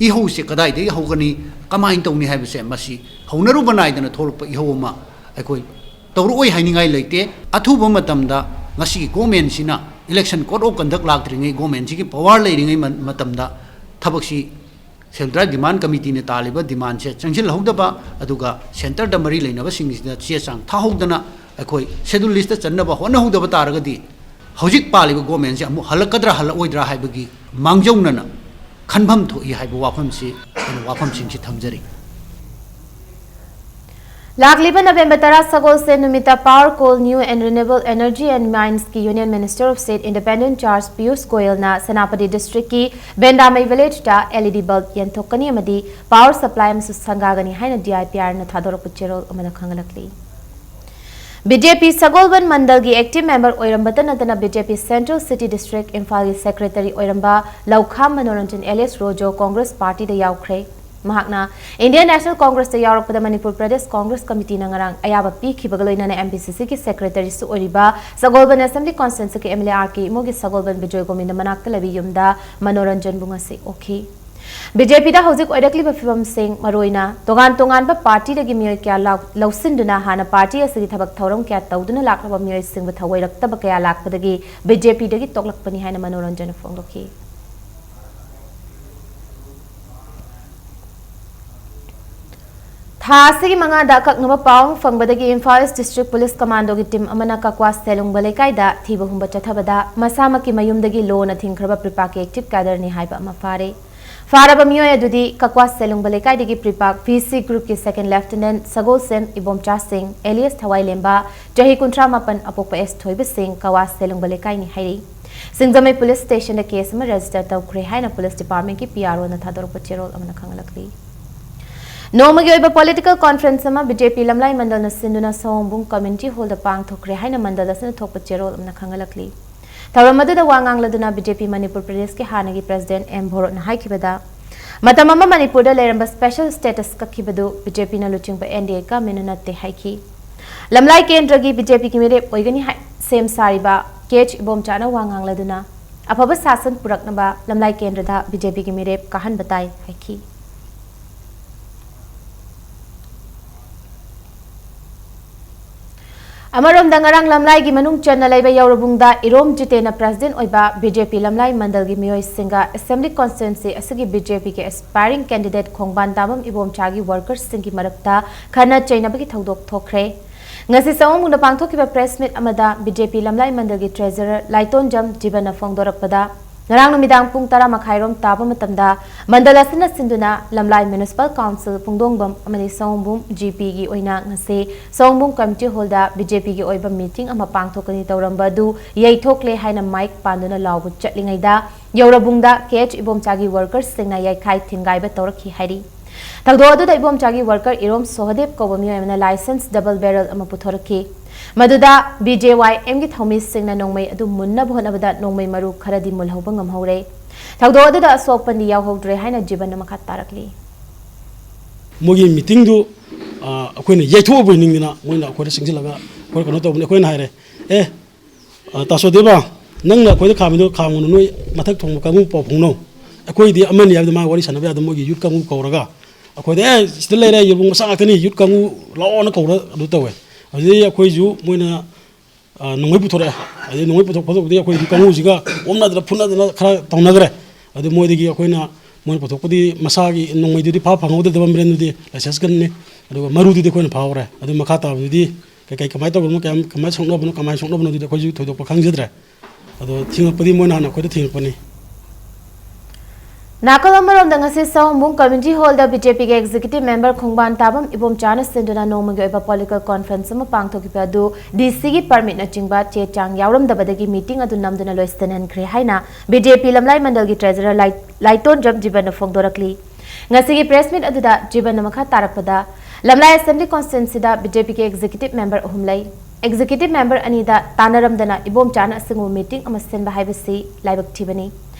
ꯏꯍꯧꯁꯦ ꯀꯗꯥꯏꯗꯒꯤ ꯍꯧꯒꯅꯤ, ꯀꯃꯥꯏꯅ ꯇꯧꯅꯤ ꯍꯥꯏꯕꯁꯦ, ꯃꯁꯤ ꯍꯧꯅꯔꯨꯕ ꯅꯥꯏꯗꯅ ꯊꯣꯛꯂꯛꯄ ꯏꯍꯧ ꯑꯃ ꯑꯩꯈꯣꯏ ꯇꯧꯔꯛꯑꯣꯏ ꯍꯥꯏꯅꯤꯡꯉꯥꯏ ꯂꯩꯇꯦ꯫ ꯑꯊꯨꯕ ꯃꯇꯝꯗ ꯉꯁꯤꯒꯤ ꯒꯣꯔꯃꯦꯟꯁꯤꯅ ꯏꯂꯦꯛꯁꯟ ꯀꯣꯗ ꯑꯣꯐ ꯀꯟꯗꯛ ꯂꯥꯛꯇ꯭ꯔꯤꯉꯩ, ꯒꯣꯔꯃꯦꯟꯁꯤꯒꯤ ꯄꯋꯥꯔ ꯂꯩꯔꯤꯉꯩ ꯃ-, ꯃꯇꯝꯗ ꯊꯕꯛꯁꯤ ꯁꯦꯟꯇ꯭ꯔꯦꯜ ꯗꯤꯃꯥꯟ ꯀꯃꯤꯇꯤꯅ ꯇꯥꯜꯂꯤꯕ ꯗꯤꯃꯥꯟꯁꯦ ꯆꯪꯁꯤꯜꯍꯧꯗꯕ, ꯑꯗꯨꯒ ꯁꯦꯟꯇꯔꯗ ꯃꯔꯤ ꯂꯩꯅꯕꯁꯤꯡꯁꯤꯗ ꯆꯦ ꯆꯥꯡ ꯊꯥꯍꯧꯗꯅ ꯑꯩꯈꯣꯏ ꯁꯦꯗꯨꯜ ꯂꯤꯁꯇ ꯆꯟꯅꯕ ꯍꯣꯠꯅꯍꯧꯗꯕ ꯇꯥꯔꯒꯗꯤ, ꯍꯧꯖꯤꯛ ꯄꯥꯜꯂꯤꯕ ꯒꯣꯔꯃꯦꯟꯁꯦ ꯑꯃꯨꯛ ꯍꯜꯂꯛꯀꯗ꯭ꯔꯥ ꯍꯜꯂꯛꯑꯣꯏꯗ꯭ꯔꯥ ꯍꯥꯏꯕꯒꯤ ꯃꯥꯡꯖꯧꯅꯅ ꯈꯟꯐꯝ ꯊꯣꯛꯏ ꯍꯥꯏꯕ ꯋꯥꯐꯝꯁꯤ ꯑꯩꯅ ꯋꯥꯐꯝꯁꯤꯡꯁꯤ ꯊꯝꯖꯔꯤ꯫ ꯂꯥꯛꯂꯤꯕ ꯅꯕꯦꯝꯕꯔ ꯇꯔꯥ ꯁꯒꯣꯜꯁꯦꯟ ꯅꯨꯃꯤꯠꯇ Power Coal New and Renewable Energy and Mines ꯀꯤ Union Minister of State Independent Charge Piyush ꯒꯣꯌꯜꯅ Senapati ꯗꯤꯁꯇ꯭ꯔꯤꯛꯀꯤ ꯕꯦꯟꯗꯥꯃꯩ ꯚꯤꯂꯦꯖꯇ L E D bulb ꯌꯦꯟꯊꯣꯛꯀꯅꯤ ꯑꯃꯗꯤ power supply ꯑꯃꯁꯨ ꯁꯪꯒꯥꯒꯅꯤ ꯍꯥꯏꯅ D I P R ꯅ ꯊꯥꯗꯣꯔꯛꯄ ꯆꯦꯔꯣꯜ ꯑꯃꯗ ꯈꯪꯍꯜꯂꯛꯂꯤ꯫ B J P ꯁꯒꯣꯜꯕꯟ ꯃꯟꯗꯜꯒꯤ active member ꯑꯣꯏꯔꯝꯕꯇ ꯅꯠꯇꯅ B J P Central City District ꯏꯝꯐꯥꯜꯒꯤ secretary ꯑꯣꯏꯔꯝꯕ ꯂꯧꯈꯥꯝ ꯃꯅꯣꯔꯟꯖꯟ alias ꯔꯣꯖꯣ Congress party ꯗ ꯌꯥꯎꯈ꯭ꯔꯦ꯫ ꯃꯍꯥꯛꯅ Indian National Congress ꯇ ꯌꯥꯎꯔꯛꯄꯗ ꯃꯅꯤꯄꯨꯔ ꯄ꯭ꯔꯗꯦꯁ Congress Committee ꯅ ꯉꯔꯥꯡ ꯑꯌꯥꯕ ꯄꯤꯈꯤꯕꯒ ꯂꯣꯏꯅꯅ M P C C ꯒꯤ secretary ꯁꯨ ꯑꯣꯏꯔꯤꯕ ꯁꯒꯣꯜꯕꯟ Assembly Constituency ꯒꯤ M L A R K ꯏꯃꯣꯒꯤ ꯁꯒꯣꯜꯕꯟ ꯕꯤꯖꯣꯏ ꯒꯣꯕꯤꯟꯗ ꯃꯅꯥꯛꯇ ꯂꯩꯕ ꯌꯨꯝꯗ ꯃꯅꯣꯔꯟꯖꯟꯕꯨ ꯉꯁꯤ ꯑꯣꯛꯈꯤ꯫ B J P ꯗ ꯍꯧꯖꯤꯛ ꯑꯣꯏꯔꯛꯂꯤꯕ ꯐꯤꯕꯝꯁꯤꯡ, ꯃꯔꯨꯑꯣꯏꯅ ꯇꯣꯉꯥꯟ ꯇꯣꯉꯥꯟꯕ party ꯗꯒꯤ ꯃꯤꯑꯣꯏ ꯀꯌꯥ ꯂꯥꯎ-, ꯂꯧꯁꯤꯟꯗꯨꯅ ꯍꯥꯟꯅ party ꯑꯁꯤꯒꯤ ꯊꯕꯛ ꯊꯧꯔꯝ ꯀꯌꯥ ꯇꯧꯗꯨꯅ ꯂꯥꯛꯂꯕ ꯃꯤꯑꯣꯏꯁꯤꯡꯕꯨ ꯊꯧꯑꯣꯏꯔꯛꯇꯕ ꯀꯌꯥ ꯂꯥꯛꯄꯗꯒꯤ B J P ꯗꯒꯤ ꯇꯣꯛꯂꯛꯄꯅꯤ ꯍꯥꯏꯅ ꯃꯅꯣꯔꯟꯖꯟꯅ ꯐꯣꯡꯗꯣꯛꯈꯤ꯫ ꯊꯥ ꯑꯁꯤꯒꯤ ꯃꯉꯥꯗ ꯑꯀꯛꯅꯕ ꯄꯥꯎ ꯑꯃ ꯐꯪꯕꯗꯒꯤ Imphal East District Police Commando ꯒꯤ team ꯑꯃꯅ ꯀꯛꯋꯥ ꯁꯦꯂꯨꯡꯕ ꯂꯩꯀꯥꯏꯗ ꯊꯤꯕ ꯍꯨꯝꯕ ꯆꯠꯊꯕꯗ ꯃꯁꯥꯃꯛꯀꯤ ꯃꯌꯨꯝꯗꯒꯤ ꯂꯣꯅ ꯊꯤꯡꯈ꯭ꯔꯕ ꯄ꯭ꯔꯤꯄꯥꯛꯀꯤ active cadre ꯅꯤ ꯍꯥꯏꯕ ꯑꯃ ꯐꯥꯔꯦ꯫ ꯐꯥꯔꯕ ꯃꯤꯑꯣꯏ ꯑꯗꯨꯗꯤ ꯀꯛꯋꯥ ꯁꯦꯂꯨꯡꯕ ꯂꯩꯀꯥꯏꯗꯒꯤ ꯄ꯭ꯔꯤꯄꯥꯛ V C group ꯀꯤ second lieutenant ꯁꯒꯣꯜꯁꯦꯝ ꯏꯕꯣꯝꯆꯥ ꯁꯤꯡ alias ꯊꯋꯥꯏꯂꯦꯝꯕ, ꯆꯍꯤ ꯀꯨꯟꯊ꯭ꯔꯥ ꯃꯥꯄꯟ, ꯑꯄꯣꯛꯄ S ꯊꯣꯏꯕ ꯁꯤꯡ, ꯀꯛꯋꯥ ꯁꯦꯂꯨꯡꯕ ꯂꯩꯀꯥꯏꯅꯤ ꯍꯥꯏꯔꯤ꯫ ꯁꯤꯡꯖꯃꯩ police station ꯗ case ꯑꯃ register ꯇꯧꯈ꯭ꯔꯦ ꯍꯥꯏꯅ police department ꯀꯤ P R O ꯅ ꯊꯥꯗꯣꯔꯛꯄ ꯆꯦꯔꯣꯜ ꯑꯃꯅ ꯈꯪꯍꯜꯂꯛꯂꯤ꯫ ꯅꯣꯡꯃꯒꯤ ꯑꯣꯏꯕ political conference ꯑꯃ B J P ꯂꯝꯂꯥꯏ ꯃꯟꯗꯜꯅ ꯁꯤꯟꯗꯨꯅ ꯁꯑꯣꯝꯕꯨꯡ community hall ꯗ ꯄꯥꯡꯊꯣꯛꯈ꯭ꯔꯦ ꯍꯥꯏꯅ ꯃꯟꯗꯜ ꯑꯁꯤꯅ ꯊꯣꯛꯄ ꯆꯦꯔꯣꯜ ꯑꯃꯅ ꯈꯪꯍꯜꯂꯛꯂꯤ꯫ ꯊꯧꯔꯝ ꯑꯗꯨꯗ ꯋꯥ ꯉꯥꯡꯂꯗꯨꯅ B J P ꯃꯅꯤꯄꯨꯔ ꯄ꯭ꯔꯗꯦꯁꯀꯤ ꯍꯥꯟꯅꯒꯤ president M ꯚꯣꯔꯣꯠꯅ ꯍꯥꯏꯈꯤꯕꯗ, ꯃꯇꯝ ꯑꯃ ꯃꯅꯤꯄꯨꯔꯗ ꯂꯩꯔꯝꯕ special status ꯀꯛꯈꯤꯕꯗꯨ B J P ꯅ ꯂꯨꯆꯤꯡꯕ N D A government ꯅ ꯅꯠꯇꯦ ꯍꯥꯏꯈꯤ꯫ ꯂꯝꯂꯥꯏ ꯀꯦꯟꯗ꯭ꯔꯒꯤ B J P ꯒꯤ ꯃꯤꯔꯦꯞ ꯑꯣꯏꯒꯅꯤ ꯍꯥꯏ ꯁꯦꯝ ꯁꯥꯔꯤꯕ K H ꯏꯕꯣꯝꯆꯥꯅ ꯋꯥ ꯉꯥꯡꯂꯗꯨꯅ, ꯑꯐꯕ ꯁꯥꯁꯟ ꯄꯨꯔꯛꯅꯕ ꯂꯝꯂꯥꯏ ꯀꯦꯟꯗ꯭ꯔꯗ B J P ꯒꯤ ꯃꯤꯔꯦꯞ ꯀꯥꯍꯟꯕ ꯇꯥꯏ ꯍꯥꯏꯈꯤ꯫ ꯑꯃꯔꯣꯝꯗ, ꯉꯔꯥꯡ ꯂꯝꯂꯥꯏꯒꯤ ꯃꯅꯨꯡ ꯆꯟꯅ ꯂꯩꯕ ꯌꯧꯔꯕꯨꯡꯗ ꯏꯔꯣꯝ ꯖꯤꯇꯦꯟꯅ president ꯑꯣꯏꯕ BJP ꯂꯝꯂꯥꯏ ꯃꯟꯗꯜꯒꯤ ꯃꯤꯑꯣꯏꯁꯤꯡꯒ assembly constituency ꯑꯁꯤꯒꯤ BJPꯒꯤ aspiring candidate ꯈꯣꯡꯕꯥꯟ ꯇꯥꯕꯝ ꯏꯕꯣꯝꯆꯥꯒꯤ workersꯁꯤꯡꯒꯤ ꯃꯔꯛꯇ ꯈꯠꯅ ꯆꯩꯅꯕꯒꯤ ꯊꯧꯗꯣꯛ ꯊꯣꯛꯈ꯭ꯔꯦ꯫ ꯉꯁꯤ ꯁꯑꯣꯝꯕꯨꯡꯗ ꯄꯥꯡꯊꯣꯛꯈꯤꯕ press meet ꯑꯃꯗ BJP ꯂꯝꯂꯥꯏ ꯃꯟꯗꯜꯒꯤ treasurer ꯂꯥꯏꯇꯣꯟꯖꯝ ꯖꯤꯕꯟꯅ ꯐꯣꯡꯗꯣꯔꯛꯄꯗ, ꯉꯔꯥꯡ ꯅꯨꯃꯤꯗꯥꯡ ꯄꯨꯡ ꯇꯔꯥ ꯃꯈꯥꯏꯔꯣꯝ ꯇꯥꯕ ꯃꯇꯝꯗ ꯃꯟꯗꯜ ꯑꯁꯤꯅ ꯁꯤꯟꯗꯨꯅ ꯂꯝꯂꯥꯏ municipal council, ꯄꯨꯡꯗꯣꯡꯕꯝ ꯑꯃꯗꯤ ꯁꯑꯣꯝꯕꯨꯡ GPꯒꯤ ꯑꯣꯏꯅ ꯉꯁꯤ ꯁꯑꯣꯝꯕꯨꯡ community hallꯗ BJPꯒꯤ ꯑꯣꯏꯕ meeting ꯑꯃ ꯄꯥꯡꯊꯣꯛꯀꯅꯤ ꯇꯧꯔꯝꯕ ꯑꯗꯨ ꯌꯩꯊꯣꯛꯂꯦ ꯍꯥꯏꯅ mic ꯄꯥꯟꯗꯨꯅ ꯂꯥꯎꯕ ꯆꯠꯂꯤꯉꯩꯗ, ꯌꯧꯔꯕꯨꯡꯗ KH ꯏꯕꯣꯝꯆꯥꯒꯤ workersꯁꯤꯡꯅ ꯌꯩꯈꯥꯏ ꯊꯤꯟꯒꯥꯏꯕ ꯇꯧꯔꯛꯈꯤ ꯍꯥꯏꯔꯤ꯫ ꯊꯧꯗꯣꯛ ꯑꯗꯨꯗ ꯏꯕꯣꯝꯆꯥꯒꯤ worker ꯏꯔꯣꯝ ꯁꯣꯍꯗꯦꯕ ꯀꯧꯕ ꯃꯤꯑꯣꯏ ꯑꯃꯅ licensed double barrel ꯑꯃ ꯄꯨꯊꯣꯔꯛꯈꯤ꯫ ꯃꯗꯨꯗ BJYMꯒꯤ ꯊꯧꯃꯤꯁꯤꯡꯅ ꯅꯣꯡꯃꯩ ꯑꯗꯨ ꯃꯨꯟꯅꯕ ꯍꯣꯠꯅꯕꯗ ꯅꯣꯡꯃꯩ ꯃꯔꯨ ꯈꯔꯗꯤ ꯃꯨꯜꯍꯧꯕ ꯉꯝꯍꯧꯔꯦ꯫ ꯊꯧꯗꯣꯛ ꯑꯗꯨꯗ ꯑꯁꯣꯛ ꯑꯄꯟꯗꯤ ꯌꯥꯎꯍꯧꯗ꯭ꯔꯦ ꯍꯥꯏꯅ ꯖꯤꯕꯟꯅ ꯃꯈꯥ ꯇꯥꯔꯛꯂꯤ꯫ ꯃꯣꯏꯒꯤ meetingꯗꯨ, ꯑ, ꯑꯩꯈꯣꯏꯅ ꯌꯩꯊꯣꯛꯑꯕꯣꯏ ꯅꯤꯡꯗꯅ ꯃꯣꯏꯅ ꯑꯩꯈꯣꯏꯗ ꯆꯪꯁꯤꯜꯂꯒ ꯑꯩꯈꯣꯏ ꯀꯩꯅꯣ ꯇꯧꯕꯅꯤ꯫ ꯑꯩꯈꯣꯏꯅ ꯍꯥꯏꯔꯦ, "ꯑꯦ, ꯑ, ꯇꯥꯁꯣꯗꯦꯕ, ꯅꯪꯅ ꯑꯩꯈꯣꯏꯗ ꯈꯥꯝꯃꯤꯗꯣ ꯈꯥꯝꯒꯅꯨ, ꯅꯣꯏ ꯃꯊꯛ ꯊꯣꯡꯕ ꯀꯥꯡꯕꯨ ꯄꯥꯎ ꯐꯥꯎꯅꯧ꯫ ꯑꯩꯈꯣꯏꯗꯤ ꯑꯃꯅꯤ ꯍꯥꯏꯕꯗ ꯃꯥ ꯋꯥꯔꯤ ꯁꯥꯟꯅꯕ ꯌꯥꯗꯕ ꯃꯣꯏꯒꯤ youth ꯀꯥꯡꯕꯨ ꯀꯧꯔꯒ ꯑꯩꯈꯣꯏꯗ, 'ꯑꯦ, ꯁꯤꯗ ꯂꯩꯔꯦ, ꯌꯦꯔꯨꯝ ꯃꯆꯥ ꯉꯥꯛꯇꯅꯤ, youth ꯀꯥꯡꯕꯨ ꯂꯥꯛꯑꯣꯅ' ꯀꯧꯔ ꯑꯗꯨ ꯇꯧꯋꯦ꯫ ꯑꯗꯨꯗꯒꯤ ꯑꯩꯈꯣꯏꯁꯨ ꯃꯣꯏꯅ, ꯑ, ꯅꯣꯡꯃꯩ ꯄꯨꯊꯣꯔꯛꯑꯦ꯫ ꯑꯗꯩ ꯅꯣꯡꯃꯩ ꯄꯨꯊꯣꯛꯄꯗꯨꯕꯨꯗꯤ ꯑꯩꯈꯣꯏꯗꯤ ꯀꯥꯡꯕꯨꯁꯤꯒ ꯑꯣꯝꯅꯗꯅ ꯐꯨꯅꯗꯅ ꯈꯔ ꯇꯧꯅꯈ꯭ꯔꯦ꯫ ꯑꯗꯨ ꯃꯣꯏꯗꯒꯤ ꯑꯩꯈꯣꯏꯅ, ꯃꯣꯏꯅ ꯄꯨꯊꯣꯛꯄꯗꯤ ꯃꯁꯥꯒꯤ ꯅꯣꯡꯃꯩꯗꯨꯗꯤ ꯐꯥ ꯐꯪꯍꯧꯗꯗꯕ ꯃꯔꯦꯟꯗꯨꯗꯤ license gunꯅꯤ꯫ ꯑꯗꯨꯒ ꯃꯔꯨꯗꯨꯗꯤ ꯑꯩꯈꯣꯏꯅ ꯐꯥꯍꯧꯔꯦ꯫ ꯑꯗꯨ ꯃꯈꯥ ꯇꯥꯕꯗꯨꯗꯤ ꯀꯩ ꯀꯩ ꯀꯃꯥꯏꯅ ꯇꯧꯕꯅꯣ, ꯀꯌꯥꯝ ꯀꯃꯥꯏꯅ ꯁꯣꯛꯅꯕꯅꯣ, ꯀꯃꯥꯏꯅ ꯁꯣꯛꯅꯕꯅꯣ ꯑꯗꯨꯗꯤ ꯑꯩꯈꯣꯏꯁꯨ ꯊꯣꯏꯗꯣꯛꯄ ꯈꯪꯖꯗ꯭ꯔꯦ꯫ ꯑꯗꯣ ꯊꯤꯡꯉꯛꯄꯗꯤ ꯃꯣꯏꯅ ꯍꯥꯟꯅ ꯑꯩꯈꯣꯏꯗ ꯊꯤꯡꯉꯛꯄꯅꯤ꯫ ꯅꯥꯀꯜ ꯑꯃꯔꯣꯝꯗ, ꯉꯁꯤ ꯁꯑꯣꯝꯕꯨꯡ community hallꯗ BJPꯒꯤ executive member ꯈꯣꯡꯕꯥꯟ ꯇꯥꯕꯝ ꯏꯕꯣꯝꯆꯥꯅ ꯁꯤꯟꯗꯨꯅ ꯅꯣꯡꯃꯒꯤ ꯑꯣꯏꯕ political conference ꯑꯃ ꯄꯥꯡꯊꯣꯛꯈꯤꯕ ꯑꯗꯨ DCꯒꯤ permitꯅꯆꯤꯡꯕ ꯆꯦ ꯆꯥꯡ ꯌꯥꯎꯔꯝꯗꯕꯗꯒꯤ meeting ꯑꯗꯨ ꯅꯝꯗꯨꯅ ꯂꯣꯏꯁꯤꯟꯍꯟꯈ꯭ꯔꯦ ꯍꯥꯏꯅ BJP ꯂꯝꯂꯥꯏ ꯃꯟꯗꯜꯒꯤ treasurer ꯂꯥꯏ-, ꯂꯥꯏꯇꯣꯟꯖꯝ ꯖꯤꯕꯟꯅ ꯐꯣꯡꯗꯣꯔꯛꯂꯤ꯫ ꯉꯁꯤꯒꯤ press meet ꯑꯗꯨꯗ ꯖꯤꯕꯟꯅ ꯃꯈꯥ ꯇꯥꯔꯛꯄꯗ, ꯂꯝꯂꯥꯏ assembly constituencyꯗ BJPꯒꯤ executive member ꯑꯍꯨꯝ ꯂꯩ꯫ Executive member ꯑꯅꯤꯗ ꯇꯥꯟꯅꯔꯝꯗꯅ ꯏꯕꯣꯝꯆꯥꯅ ꯑꯁꯤꯒꯨꯝꯕ meeting ꯑꯃ ꯁꯤꯟꯕ ꯍꯥꯏꯕꯁꯤ ꯂꯥꯏꯕꯛ ꯊꯤꯕꯅꯤ꯫